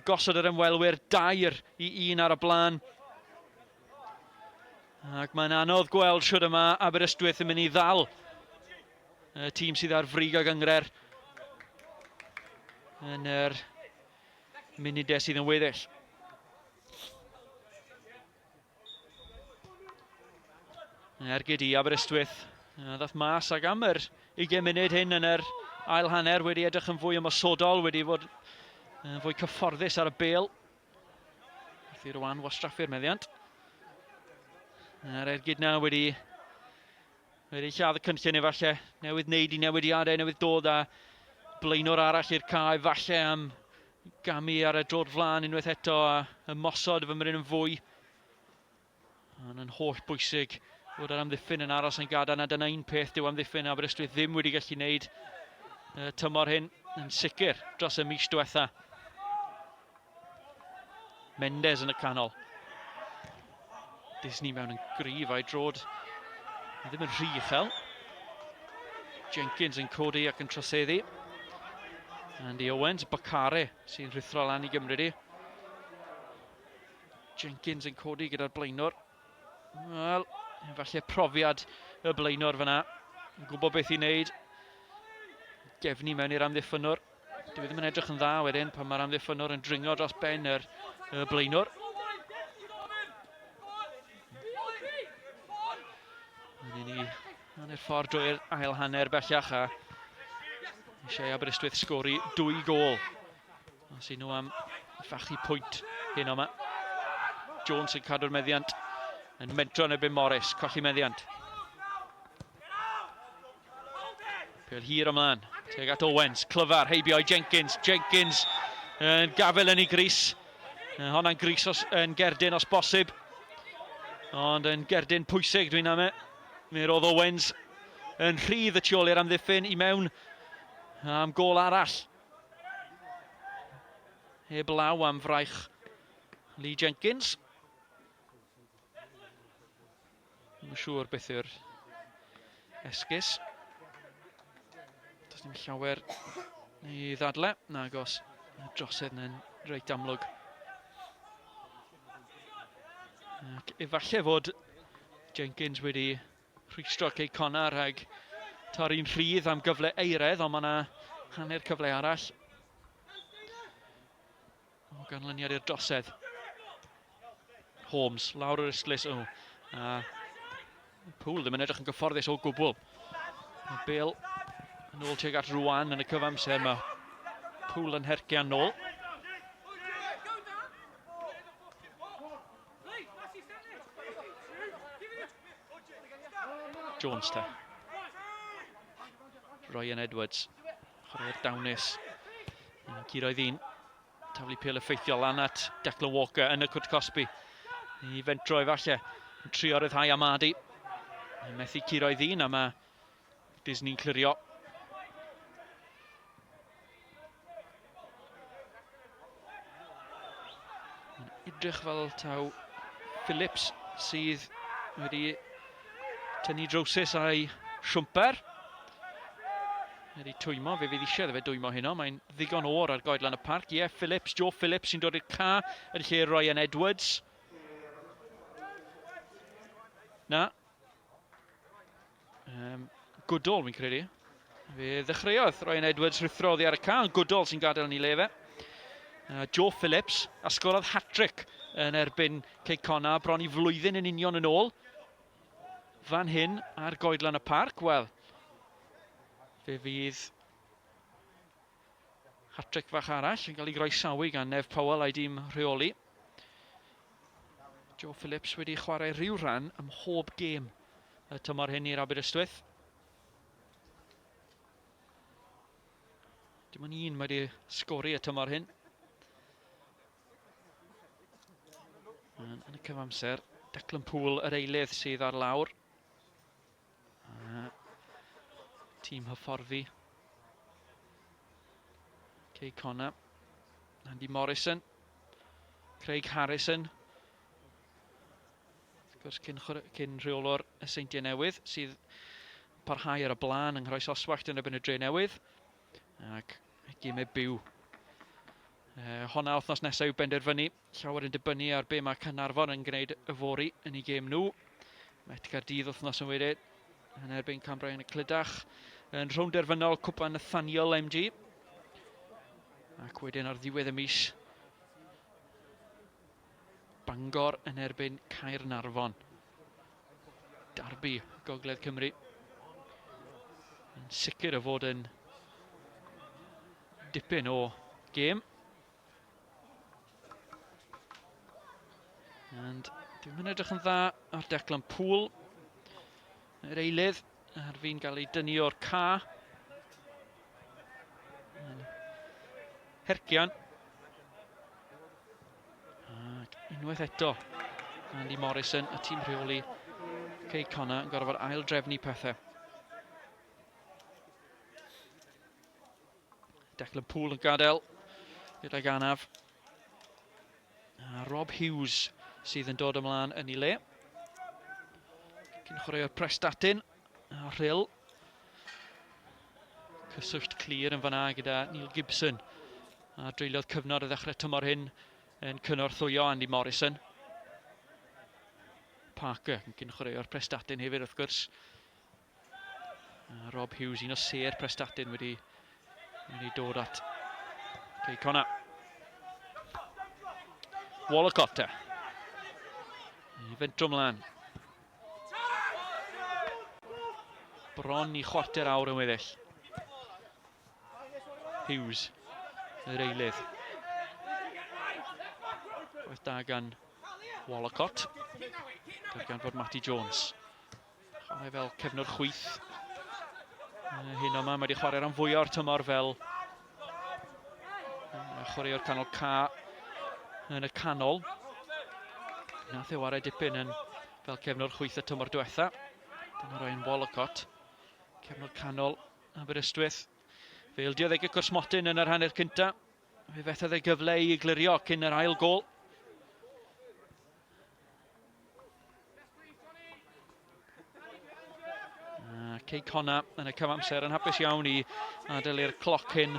Gosod yr ymwelwyr 2-1 ar y blaen. Ac mae'n anodd gweld siwr yma Aberystwyth yn mynd i ddal y tîm sydd ar frig y gyngrer yn yr munudau sydd yn weddill. Ergyd i Aberystwyth. Ddath mas ag am yr 20 munud hyn yn yr ail hanner wedi edrych yn fwy ymosodol, wedi fod yn fwy cyfforddus ar y bêl. Wrth i Rwan wastraffu'r meddiant. A'r ergyd na wedi wedi lladd y cynllun efallai. Newydd wneud i newidiadau, newydd dod â blaenor arall i'r cae falle am gamu ar y drod flaen unwaith eto a ymosod fymryn yn fwy. Ond yn holl bwysig fod yr amddiffyn yn aros yn gadarn a dyna un peth dyw amddiffyn Aberystwyth ddim wedi gallu wneud y tymor hyn yn sicr dros y mis diwetha. Mendes yn y canol. Disney mewn yn gryf a'i drod ddim yn rhy uchel. Jenkins yn codi ac yn troseddu. Andy Owens, Bakare sy'n rhuthro lan i gymryd i. Jenkins yn codi gyda'r blaenor. Wel, efallai profiad y blaenor fyna. Yn gwybod beth i wneud. Gefni mewn i'r amddiffynwr. Dwi e ddim yn edrych yn dda wedyn pan mae'r amddiffynwr yn dringo dros ben yr, y blaenor. Yn ni hanner ffordd drwy'r ail hanner bellach a eisiau Aberystwyth sgori dwy gôl. Os y'n nhw am fachu pwynt hyn yma. Jones yn cadw'r meddiant yn mentro yn erbyn Morris, colli meddiant. Pel hir ymlaen, tuag at Owens, clyfar, heibio i Jenkins, Jenkins yn gafel yn ei gris. Honna'n gris os, yn gerdyn os bosib, ond yn gerdyn pwysig dwi'n ame. Mi roedd Owens yn rhydd y tu ôl i'r amddiffyn i mewn am gôl arall. Heb law am fraich Lee Jenkins. Ddim yn siŵr beth yw'r esgus. Does dim llawer i ddadle, nagos. Y drosedd yna'n reit amlwg. Ac efallai fod Jenkins wedi Rhwystro Cei Connah rhag torri'n rhydd am gyfle eiredd, ond mae yna hanner cyfle arall o ganlyniad i'r drosedd. Holmes, lawr yr ystlys, o, a Poole ddim yn edrych yn gyfforddus o gwbl. Mae Bale yn ôl tuag at Rwan yn y cyfamser, mae Poole yn hercian nôl. Jones te. Ryan Edwards. Chwarae'r dawnus. Yn curo i ddyn. Taflu pêl effeithiol lan at Declan Walker yn y cwrt cosbi. I fentro efallai. Yn trio ryddhau Amadi. Yn methu curo i ddyn a mae Disney'n clirio. Mae'n edrych fel taw Phillips sydd wedi tynnu drowsus a'i siwmper. Wedi twymo, fe fydd eisiau iddo fe dwymo heno. Mae'n ddigon oer ar goedlan y parc. Ie, yeah, Phillips, Joe Phillips sy'n dod i'r ca yn lle Ryan Edwards. Na, Goodall, fi'n credu. Fe ddechreuodd Ryan Edwards rhuthro oddi ar y ca, ond Goodall sy'n gadael ni le fe. Joe Phillips, a sgorodd hat-trick yn erbyn Cei Connah bron i flwyddyn yn union yn ôl. Fan hyn, ar goedlan y parc, wel, fe fydd hat-trick fach arall yn cael ei groesawu gan Nev Powell a'i dîm rheoli. Joe Phillips wedi chwarae rhyw rhan ym mhob gêm y tymor hyn i'r Aberystwyth. Dim ond un mae wedi sgori y tymor hyn. Yn, yn y cyfamser, Declan Poole yr eilydd sydd ar lawr. A tîm hyfforddi. Cei Connor. Andy Morrison. Craig Harrison. Wrth gwrs, cyn, cyn rheolwr y Seintiau Newydd, sydd parhau ar y blaen yng Nghroes Oswallt yn erbyn y Dre Newydd. Ac gemau byw. E, honna wythnos nesaf yw benderfynu. Llawer yn dibynnu ar be mae Caernarfon yn gwneud yfory yn ei gêm nhw. Met Caerdydd wythnos yn wedyn yn erbyn Cambrian y Clydach yn rhwng derfynol Cwpan Nathaniel MG. Ac wedyn ar ddiwedd y mis, Bangor yn erbyn Caernarfon. Darbi Gogledd Cymru. Yn sicr o fod yn dipyn o gêm. And dwi'n mynd edrych yn dda ar Declan Poole. Yr eilydd ar fi'n gael ei dynnu o'r ca. Hercian. Ac unwaith eto, Andy Morrison, y tîm rheoli Cei Connah yn gorfod ail drefnu pethau. Declan Poole yn gadael gydag anaf. A Rob Hughes sydd yn dod ymlaen yn ei le. Cyn chwaraeo'r Prestatyn a Rhyl. Cyswllt clir yn fanna gyda Neil Gibson. A dreuliodd cyfnod y ddechrau tymor hyn yn cynorthwyo Andy Morrison. Parker yn cyn chwaraeo'r Prestatyn hefyd wrth gwrs. A Rob Hughes, un o sêr Prestatyn, wedi, wedi dod at Cei Connah. Wallacott te. I fentro mlaen. Bron i chwarter awr yn weddill. Hughes, yr eilydd. Gwaith da gan Wallacott. Gan fod Matty Jones. Chwarae fel cefnwr chwith. Hyn yma, mae wedi chwarae rhan fwyaf o'r tymor fel chwaraewr canol ca yn y canol. Nath e warae dipyn yn fel cefnwr chwith y tymor diwetha. Dyna Ryan Wallacott, cefnwr canol Aberystwyth. Fe ildiodd e gic o'r smotyn yn yr hanner cynta. Fe fethodd e gyfle i glirio cyn yr ail gol. Cei Conna yn y cyfamser yn hapus iawn i adael i'r cloc hyn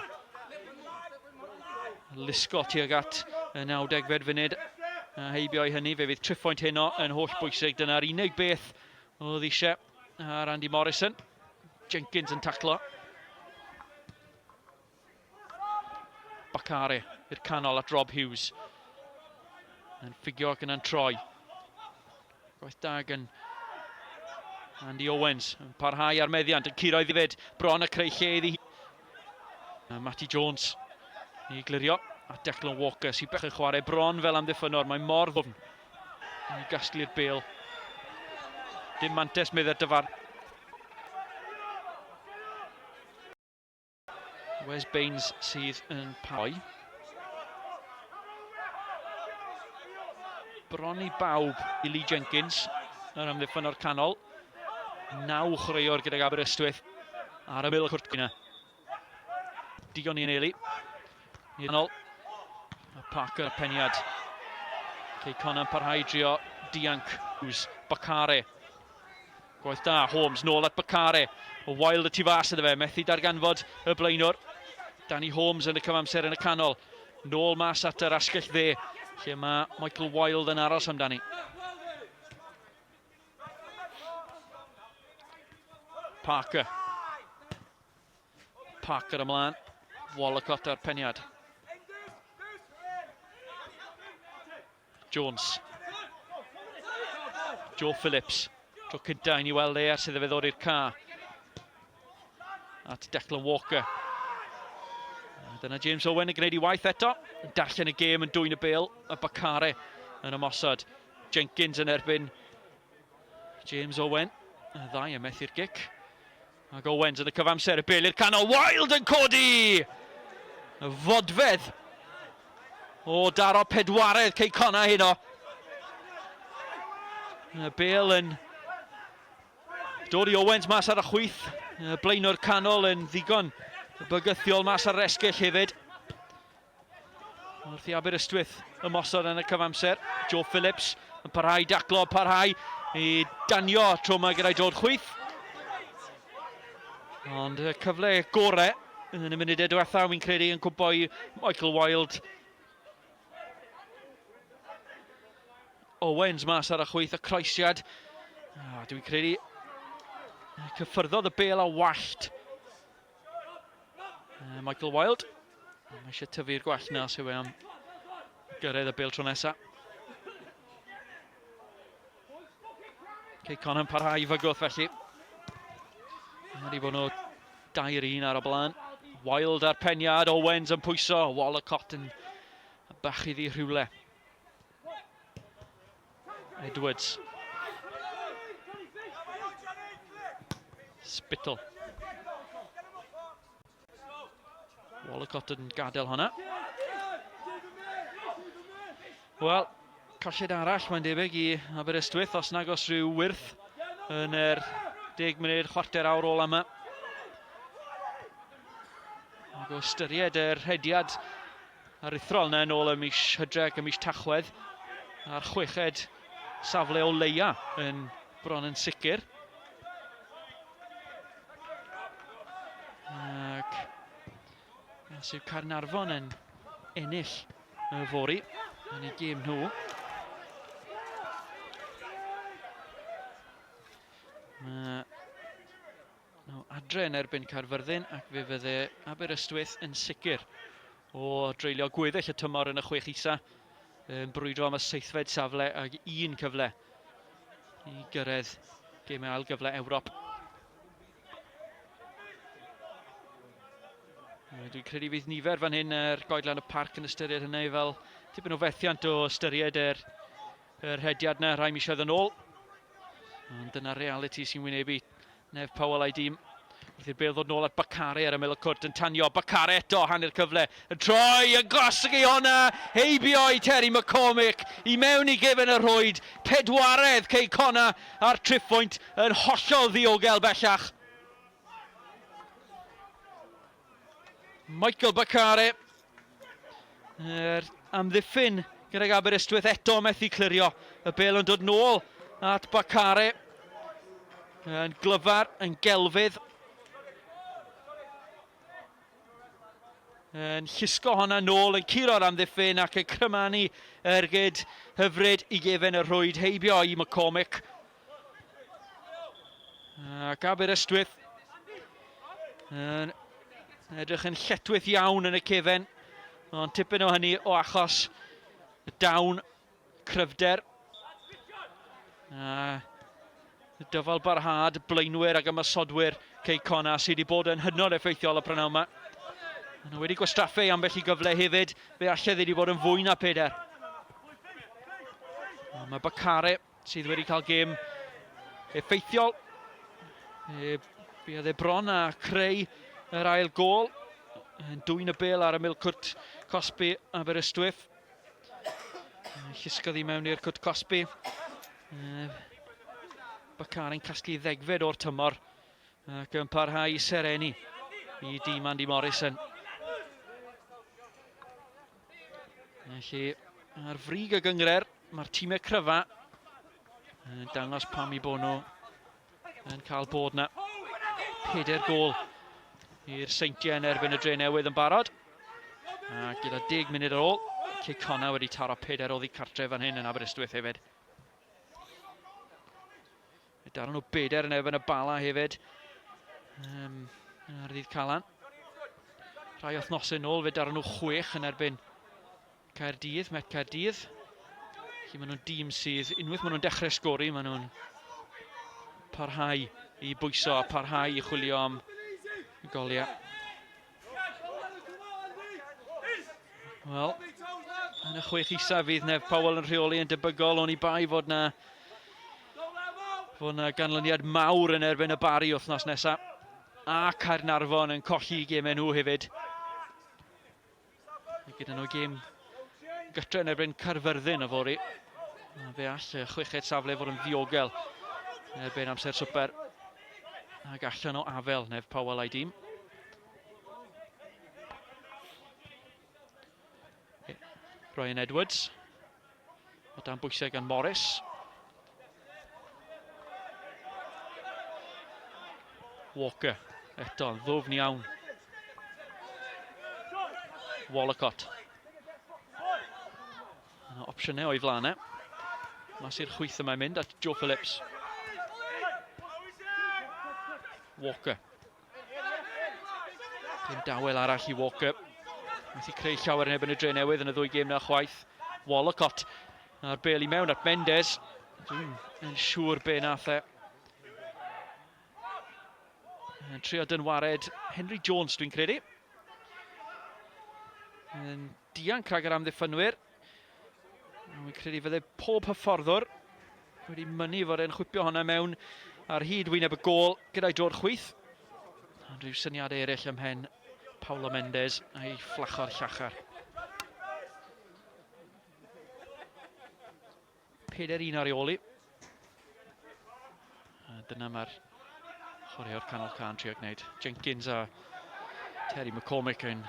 lusgo tuag at y 90fed funud. A heibio i hynny, fe fydd triphwynt heno yn holl bwysig. Dyna'r unig beth oedd eisiau ar Andy Morrison. Jenkins yn taclo. Bakare i'r canol at Rob Hughes. Yn ffugio ac yna'n troi. Gwaith da gan Andy Owens yn parhau ar meddiant, yn curo iddi fyd, bron y creu lle iddi. A Matty Jones i glirio, a Declan Walker sy'n bech yn chwarae bron fel amddiffynwr, mae mor ddwfn i gasglu'r bel. Dim mantes meddai'r dyfar. Wes Baines sydd yn parhau. Bron i bawb i Lee Jenkins, yr amddiffyn o'r canol. Naw chwaraewr gydag Aberystwyth ar ymyl y cwrt gwynna. Digon i anelu. I'r canol. A Parker peniad. Cei Connah yn parhau drio dianc. Hughes, Bakare. Gwaith da, Holmes nôl at Bakare. O Wild y tu fas iddo fe, methu darganfod y blaenwr. Danny Holmes yn y cyfamser yn y canol. Nôl mas at yr asgell dde, lle mae Michael Wild yn aros amdani. Parker. Parker ymlaen. Wallacott ar peniad. Jones. Joe Phillips. Tro cynta i ni weld e ers iddo fe ddod i'r ca. At Declan Walker. A dyna James Owen yn gwneud ei waith eto. Yn darllen y gêm yn dwyn y bel. A Bakare yn ymosod. Jenkins yn erbyn James Owen. Y ddau yn methu'r gic. Ac Owens yn y cyfamser, y bel i'r canol, Wild yn codi! Y fodfedd o daro pedwaredd Cei Connah heno. Y bel yn dod i Owens mas ar y chwith, y blaenwr canol yn ddigon bygythiol mas ar yr esgyll hefyd. Wrth i Aberystwyth ymosod yn y cyfamser, Joe Phillips yn parhau daclo, parhau i danio tro yma gyda'i dod chwith. Ond y cyfle gore yn y munudau diwethaf, wy'n credu, yn cwmpo i Michael Wilde. Owens mas ar y chwith, y croesiad. Oh, dwi'n credu cyffyrddodd y bel a wallt Michael Wilde. Mae eisiau tyfu'r gwallt na os yw e am gyrraedd y bel tro nesaf. Cei Connah yn parhau i fygwth felly. Mae wedi bod nhw 2-1 ar y blaen. Wilde ar peniad, Owens yn pwyso, Wallacott yn bach iddi rhywle. Edwards. Spittle. Wallacott yn gadael hwnna. Wel, colled arall mae'n debyg i Aberystwyth os nag os rhyw wyrth yn yr 10 munud chwarter awr ola yma. Ac o ystyried y rhediad aruthrol yna yn ôl ym mis Hydref ac ym mis Tachwedd a'r chweched safle o leia yn bron yn sicr. Ac os yw Caernarfon yn ennill y fori yn eu gêm nhw. Mae nhw adre yn erbyn Caerfyrddin ac fe fydde Aberystwyth yn sicr o dreulio gweddill y tymor yn y chwech isa yn brwydro am y seithfed safle ag un cyfle i gyrraedd gemau ail gyfle Ewrop. Dwi'n credu fydd nifer fan hyn ar goedlan y parc yn ystyried hynny fel tipyn o fethiant o ystyried yr, yr rhediad yna rhai misoedd yn ôl. Ond dyna realiti sy'n wynebu Nef Powell a'i dîm. Wrth i'r bêl ddod nôl at Bakare ar ymyl y cwrt yn tanio. Bakare eto, hanner cyfle, yn troi, yn gwasgu honna, heibio i Terry McCormick, i mewn i gefen y rhwyd, pedwaredd Cei Connah a'r triphwynt yn hollol ddiogel bellach. Michael Bakare, yr amddiffyn gydag Aberystwyth eto methu clirio. Y bel yn dod nôl at Bakare. Yn glyfar, yn gelfydd. Yn llusgo honna nôl, yn curo'r amddiffyn ac yn crymanu ergyd hyfryd i gefen y rhwyd heibio i McCormick. Ac Aberystwyth yn edrych yn lletwyth iawn yn y cefen, ond tipyn o hynny o achos y dawn cryfder a dyfal barhad blaenwyr ac ymosodwyr Cei Connah sydd wedi bod yn hynod effeithiol y prynhawn yma. Maen nhw wedi gwastraffu ambell i gyfle hefyd, fe allai wedi bod yn fwy na peder. Mae Bakare sydd wedi cael gêm effeithiol. E, buodd e bron a creu yr ail gôl yn dwyn y bel ar ymyl cwrt cosbi Aberystwyth. Llusgodd i mewn i'r cwrt cosbi. E, Bacari'n casglu ddegfed o'r tymor ac yn parhau i sereni i dîm Andy Morrison. Felly, ar frig y gyngrer, mae'r tîmau cryfa yn dangos pam i bod nhw yn cael bod na. Peder gol i'r Seintiau yn erbyn y Dre Newydd yn barod. A gyda 10 munud ar ôl, Cei Connah wedi taro peder oddi cartref fan hyn yn Aberystwyth hefyd. Fe daron nhw bedair yn erbyn y Bala hefyd. Um, ar ddydd Calan. Rhai wythnosau nôl fe daron nhw chwech yn erbyn Caerdydd, Met Caerdydd. Felly maen nhw'n dîm sydd, unwaith maen nhw'n dechrau sgori, maen nhw'n parhau i bwyso a parhau i chwilio am goliau. Wel, Yn y chwech isa fydd Nef Powell yn rheoli yn debygol, oni bai fod na fod na ganlyniad mawr yn erbyn y Bari wythnos nesaf. A Caernarfon yn colli gemau nhw hefyd. Gyda nhw gêm gytre yn erbyn Caerfyrddin yfory. A fe all y chweched safle fod yn ddiogel erbyn amser swper. Ac allan o afel Nef Powell a'i dîm. Ryan Edwards. O dan bwysau gan Morris. Walker. Eto, yn ddwfn iawn. Wallacott. Yna opsiynau o'i flaen e. Mas i'r chwith yma mynd at Joe Phillips. Walker. Dim dawel arall i Walker. Methu creu llawer yn ebyn y dre newydd yn y ddwy gêm na chwaith. Wallacott a'r bel i mewn at Mendes. Dwi'n yn siŵr be nath e. Yn trio dynwared Henry Jones, dwi'n credu. Yn dianc rhag yr amddiffynwyr. Dwi'n credu fydde pob hyfforddwr wedi mynnu fod e'n chwipio hwnna mewn ar hyd wyneb y gôl gyda'i dro'r chwith. Ond rhyw syniadau eraill ym mhen Paulo Mendes a'i fflacho'r llachar. 4-1 ar ei ôl i. A dyna mae'r chwaraewr canol ca'n trio gwneud. Jenkins a Terry McCormick yn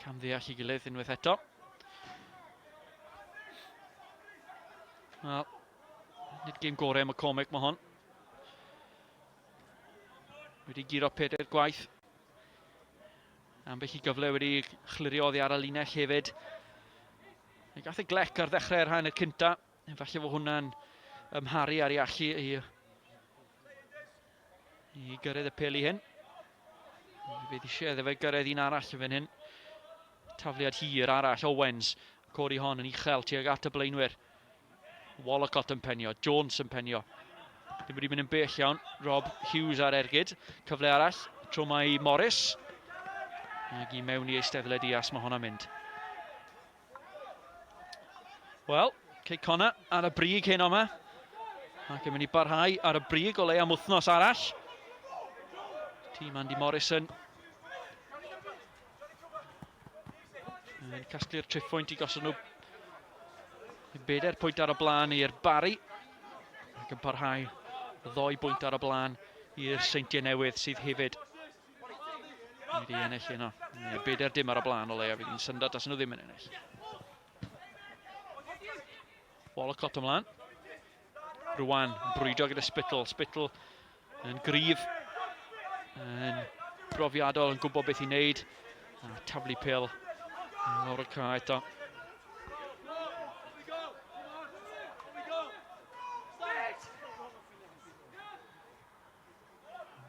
camddeall i gilydd unwaith eto. Wel, nid gêm gorau McCormick mae hon. Wedi guro pedair gwaith. Ambell i gyfle wedi chlirio oddi ar y linell hefyd. Fe gath e glec ar ddechrau'r hanner cynta. Efallai fod hwnna'n ymharu ar ei allu i, i gyrraedd y peli hyn. Fydd eisiau iddo fe gyrraedd un arall yn fan hyn. Tafliad hir arall, Owens. Codi hon yn uchel tuag at y blaenwyr. Wallacott yn penio, Jones yn penio. Ddim wedi mynd yn bell iawn. Rob Hughes ar ergyd. Cyfle arall, tro mae Morris. Ac i mewn i eisteddle Dias mae hwnna'n mynd. Wel, Cei Connah ar y brig hyn yma. Ac yn mynd i barhau ar y brig o le am wythnos arall. Tîm Andy Morrison. Yn casglu'r triphwynt i gosod nhw bedair pwynt ar y blaen i'r Barri. Ac yn parhau ddoi bwynt ar y blaen i'r Seintiau Newydd sydd hefyd wedi ennill yno. Bedair dim ar y blaen o leia, fydd hi'n syndod os nhw ddim yn ennill. Wallacott ymlaen. Rwan, brwydro gyda Spittle. Spittle yn gryf, yn brofiadol, yn gwybod beth i wneud. A taflu pêl lawr y cae eto.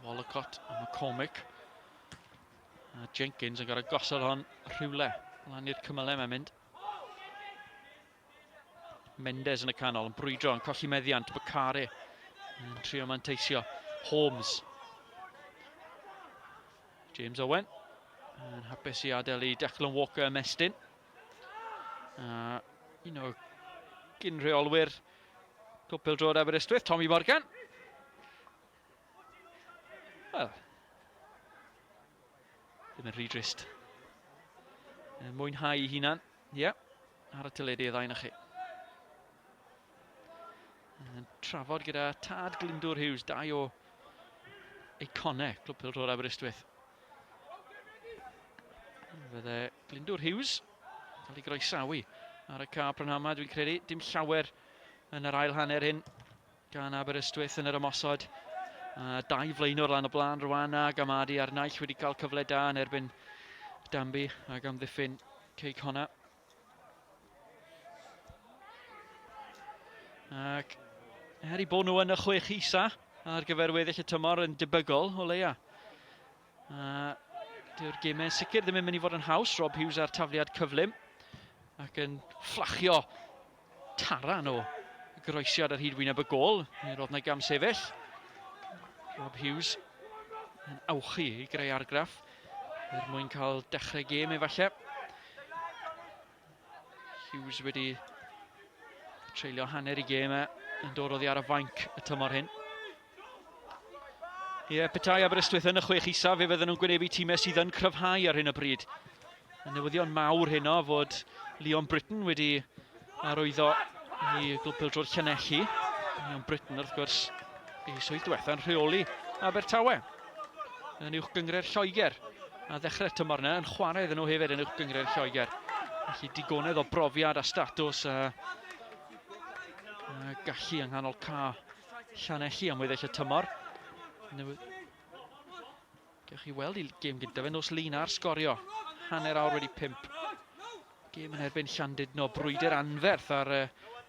Wallacott a McCormick. A Jenkins yn gorau gosod hon rhywle lan i'r cymylau mae'n mynd. Mendes yn y canol, yn brwydro, yn colli meddiant. Bakare yn trio manteisio. Holmes. James Owen yn hapus i adael i Declan Walker ymestyn. A un o gyn rheolwyr Clwb Pêl-droed Aberystwyth, Tommy Morgan. Wel, ddim yn rhy drist. Mwynhau ei hunan. Ie, yeah, ar y teledu y ddau na chi. Yn trafod gyda tad Glyndwr Hughes, dau o eiconau Clwb Pêl-droed Aberystwyth. Fydde Glyndwr Hughes cael ei groesawu ar y ca prynhawn yma, dwi'n credu. Dim llawer yn yr ail hanner hyn gan Aberystwyth yn yr ymosod. A dau flaenwr lan y blaen rwan ag Amadi a'r naill wedi cael cyfle da yn erbyn Danby ac amddiffyn Cei Connah. Ac er i bod nhw yn y chwech isa ar gyfer weddill y tymor yn debygol o leia. A dyw'r gemau sicr ddim yn mynd i fod yn haws. Rob Hughes a'r tafliad cyflym ac yn fflachio taran o groesiad ar hyd wyneb y gôl. Mi roedd yna gam sefyll. Rob Hughes yn awchu i greu argraff er mwyn cael dechrau gêm efallai. Hughes wedi treulio hanner i gêm e yn dod oddi ar y fainc y tymor hyn. Ie, yeah, petai Aberystwyth yn y chwech isaf, fe fydden nhw'n gwynebu tîmau sydd yn cryfhau ar hyn o bryd. Y newyddion mawr heno fod Leon Britton wedi arwyddo i Glwb Pêl-droed Llanelli. Leon Britton, wrth gwrs, ei swydd diwetha yn rheoli Abertawe yn uwch gynghrair Lloegr. A ddechrau'r tymor yna yn chwarae iddyn nhw hefyd yn uwch gynghrair Lloegr. Felly digonedd o brofiad a statws a, a gallu yng nghanol ca Llanelli am weddill y tymor. Gewch chi weld i gêm gyntaf fe nos Lun ar sgorio. Hanner awr wedi pump. Gêm yn erbyn Llandudno, brwydr anferth ar,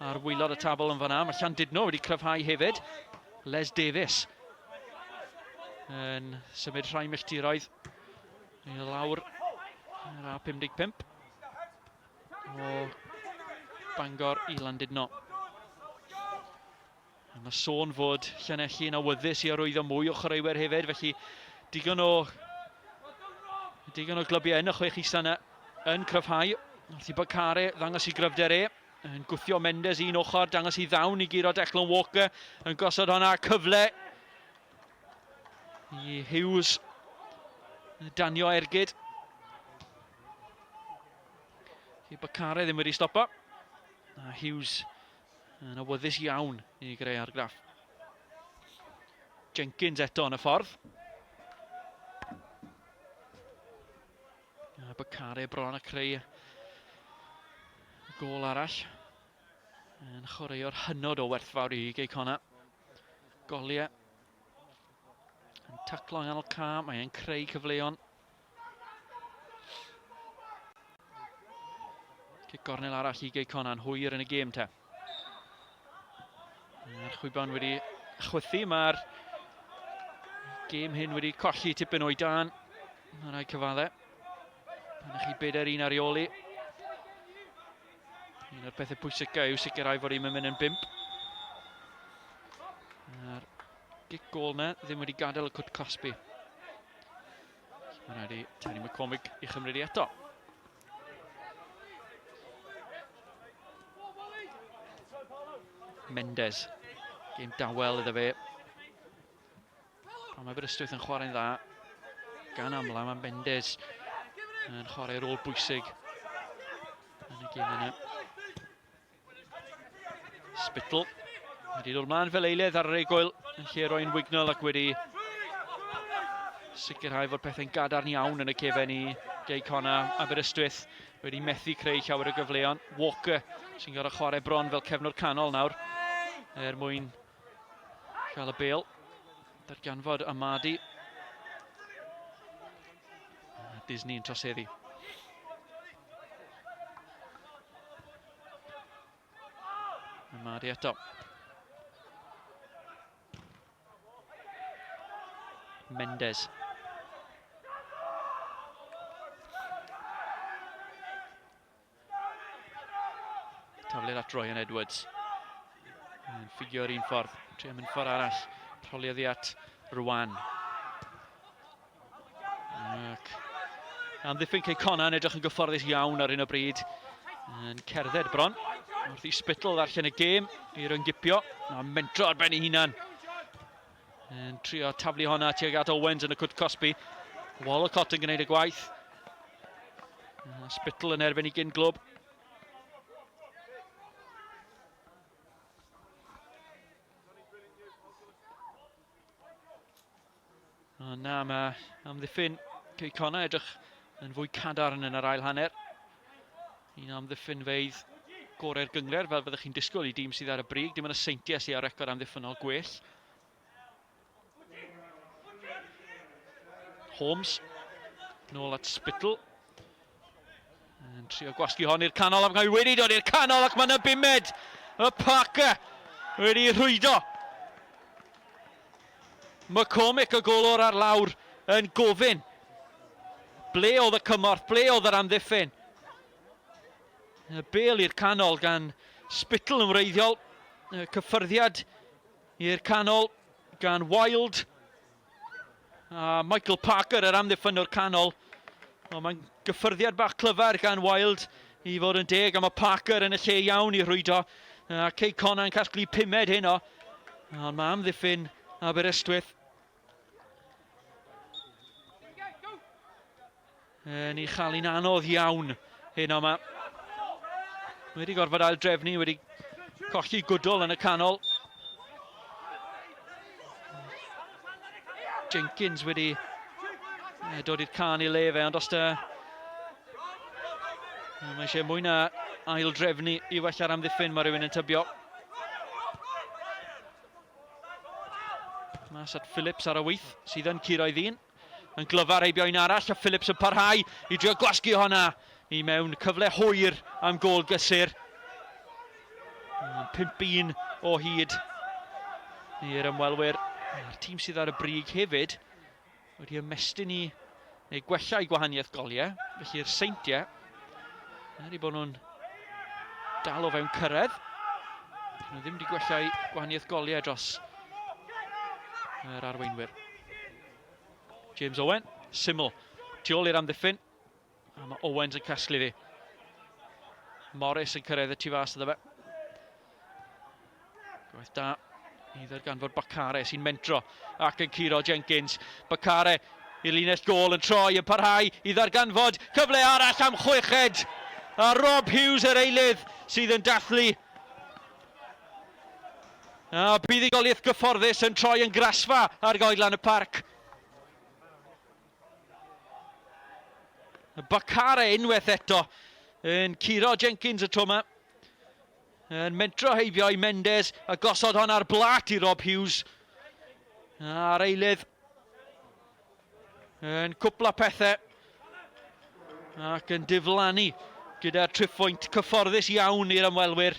ar waelod y tabl yn fanna. Mae Llandudno wedi cryfhau hefyd. Les Davies yn symud rhai milltiroedd i lawr yr A55 o Bangor i Landudno. A mae sôn fod Llanelli yn awyddus i arwyddo mwy o chwaraewyr hefyd, felly digon o digon o glybiau yn y chwech isa yna yn cryfhau. Wrth i Bakare ddangos i gryfder e, yn gwthio Mendes un ochr, dangos i ddawn i guro Declan Walker, yn gosod hwnna, cyfle i Hughes danio ergyd. Bakare ddim wedi stopo. A Hughes Yn awyddus iawn i greu argraff. Jenkins eto yn y ffordd. A Bakare bron a creu gol arall. Yn chwaraewr hynod o werthfawr i Gei Connah. Goliau. Yn taclo yng nghanol ca, mae e'n creu cyfleon. Cic gornel arall i Gei Conan, hwyr yn y gêm te. Mae'r chwiban wedi chwythu, mae'r gêm hyn wedi colli tipyn o'i dan. Mae'n rhaid cyfadde. Pan chi bedair un ar ei ôl i. Un o'r pethau pwysicaf yw sicrhau fod hi'n mynd yn bump. Mae'r gic gôl na ddim wedi gadael y cwt cosbi. Mae'n rhaid i Terry McCormick i chymryd i eto. Mendes. Gêm dawel iddo fe. Pan mae Aberystwyth yn chwarae'n dda, gan amla mae Mendes yn chwarae rôl bwysig yn y gêm yna. Spittle wedi dod mlaen fel eilydd ar yr egwyl yn lle Ryan Wignall ac wedi sicrhau fod pethau'n gadarn iawn yn y cefen i Gei Connah. Aberystwyth wedi methu creu llawer o gyfleon. Walker sy'n gorfod chwarae bron fel cefnwr canol nawr er mwyn cael y bêl. Darganfod Amadi. Disney yn troseddu. Amadi eto. Mendes. Tafliad at Ryan Edwards. Yn ffigio'r un ffordd. Trio mynd ffordd arall. Rholiodd i at Rwan. Ac amddiffyn Cei Connah yn edrych yn gyfforddus iawn ar hyn o bryd. Yn cerdded bron. Wrth i Spittle ddarllen y gêm i ryngipio. A mentro ar ben ei hunan. Yn trio taflu honna tuag at Owens yn y cwt cosbi. Wallacott yn gwneud y gwaith. Spittle yn erbyn i gyn glwb. O na, mae amddiffyn Cei Connah edrych yn fwy cadarn yn yr ail hanner. Un amddiffynfeydd gorau'r gynghrair, fel fyddech chi'n disgwyl i dîm sydd ar y brig. Dim ond y Seintiau sydd â record amddiffynnol gwell. Holmes, nôl at Spittle. Yn trio gwasgu hon i'r canol, ac mae wedi dod i'r canol, ac mae'n y bumed. Y Parker wedi rhwydo. McCormick y golwr ar lawr yn gofyn. Ble oedd y cymorth? Ble oedd yr amddiffyn? Y bel i'r canol gan Spittle yn wreiddiol. Y cyffyrddiad i'r canol gan Wild. A Michael Parker, yr amddiffynnwr canol. O, mae'n gyffyrddiad bach clyfar gan Wild i fod yn deg, a mae Parker yn y lle iawn i rhwydo. A Cei Connah yn casglu pumed heno. Ond mae amddiffyn Aberystwyth yn ei chael hi'n anodd iawn heno yma. Wedi gorfod ail drefnu, wedi colli gwdl yn y canol. Jenkins wedi dod i'r can i le fe, ond os da... Mae eisiau mwy na ail drefnu i wella'r amddiffyn, mae rhywun yn tybio. Mas at Phillips ar y wyth, sydd yn curo i ddyn. Yn glyfar heibio un arall, a Phillips yn parhau i drio gwasgu honna i mewn cyfle hwyr am gôl gysur. 5-1 o hyd i'r ymwelwyr. A'r tîm sydd ar y brig hefyd wedi ymestyn i neu gwella i gwahaniaeth goliau, felly'r Seintiau, er i bod nhw'n dal o fewn cyrraedd, nhw ddim wedi gwella i gwahaniaeth goliau dros yr arweinwyr. James Owen, syml, tu ôl i'r amddiffyn, a mae Owens yn casglu ddi. Morris yn cyrraedd y tu fas iddo fe. Gwaith da i ddarganfod Bacare sy'n mentro ac yn curo Jenkins. Bacare i linell gôl yn troi yn parhau i ddarganfod cyfle arall am chweched. A Rob Hughes yr eilydd sydd yn dathlu. A buddugoliaeth gyfforddus yn troi yn grasfa ar goedlan y parc. Bacare unwaith eto yn curo Jenkins y tro yma. Yn mentro heibio i Mendes a gosod hon ar blat i Rob Hughes. A'r eilydd yn cwpla pethau ac yn diflannu gyda'r triphwynt cyfforddus iawn i'r ymwelwyr.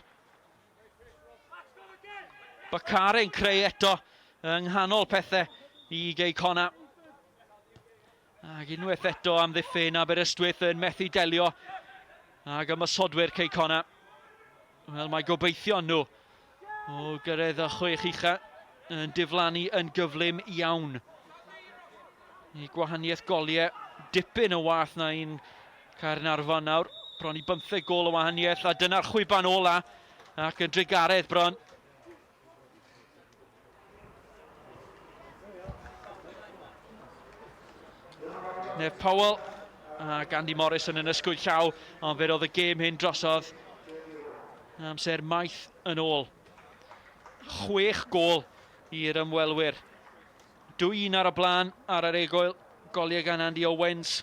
Bacare yn creu eto yng nghanol pethau i Gei Connah. Ac unwaith eto amddiffyn Aberystwyth yn methu delio ag ymosodwyr Cei Connah. Wel, mae gobeithion nhw o gyrraedd y chwech ucha yn diflannu yn gyflym iawn. I gwahaniaeth goliau dipyn o wath na un Caernarfon nawr. Bron i bymtheg gol o wahaniaeth a dyna'r chwiban ola ac yn drugaredd bron. Nef Powell ac Andy Morris yn yn ysgwyd llaw, ond fe roedd y gêm hyn drosodd amser maith yn ôl. 6 gôl i'r ymwelwyr. 2-1 ar y blaen ar yr egwyl, goliau gan Andy Owens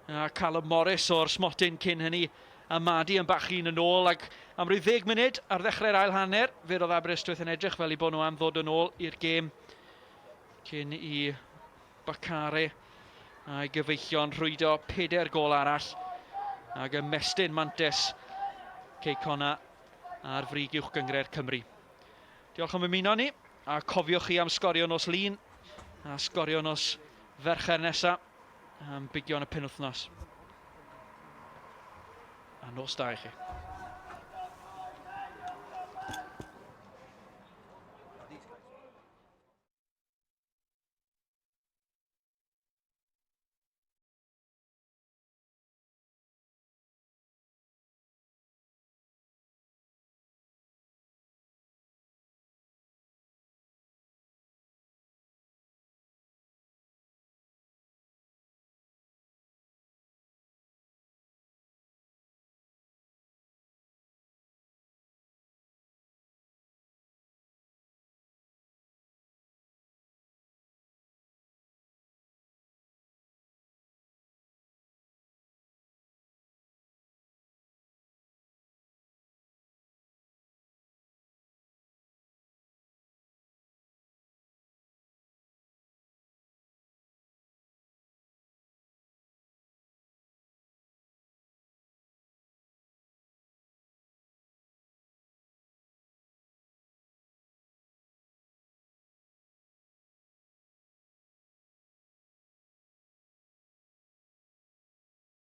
a Callum Morris o'r smotyn cyn hynny. A Madi yn bachu'n yn ôl ac am ryw ddeg munud ar ddechrau'r ail hanner, fe roedd Aberystwyth yn edrych fel eu bod nhw am ddod yn ôl i'r gêm cyn i Bacare a'i gyfeillion rhwydo pedair gôl arall ac ymestyn mantes Cei Connah ar frig Uwch Gynghrair Cymru. Diolch am ymuno ni, a cofiwch chi am sgorio nos Lun a sgorio nos Fercher nesa am bigion y penwythnos. A nos da i chi.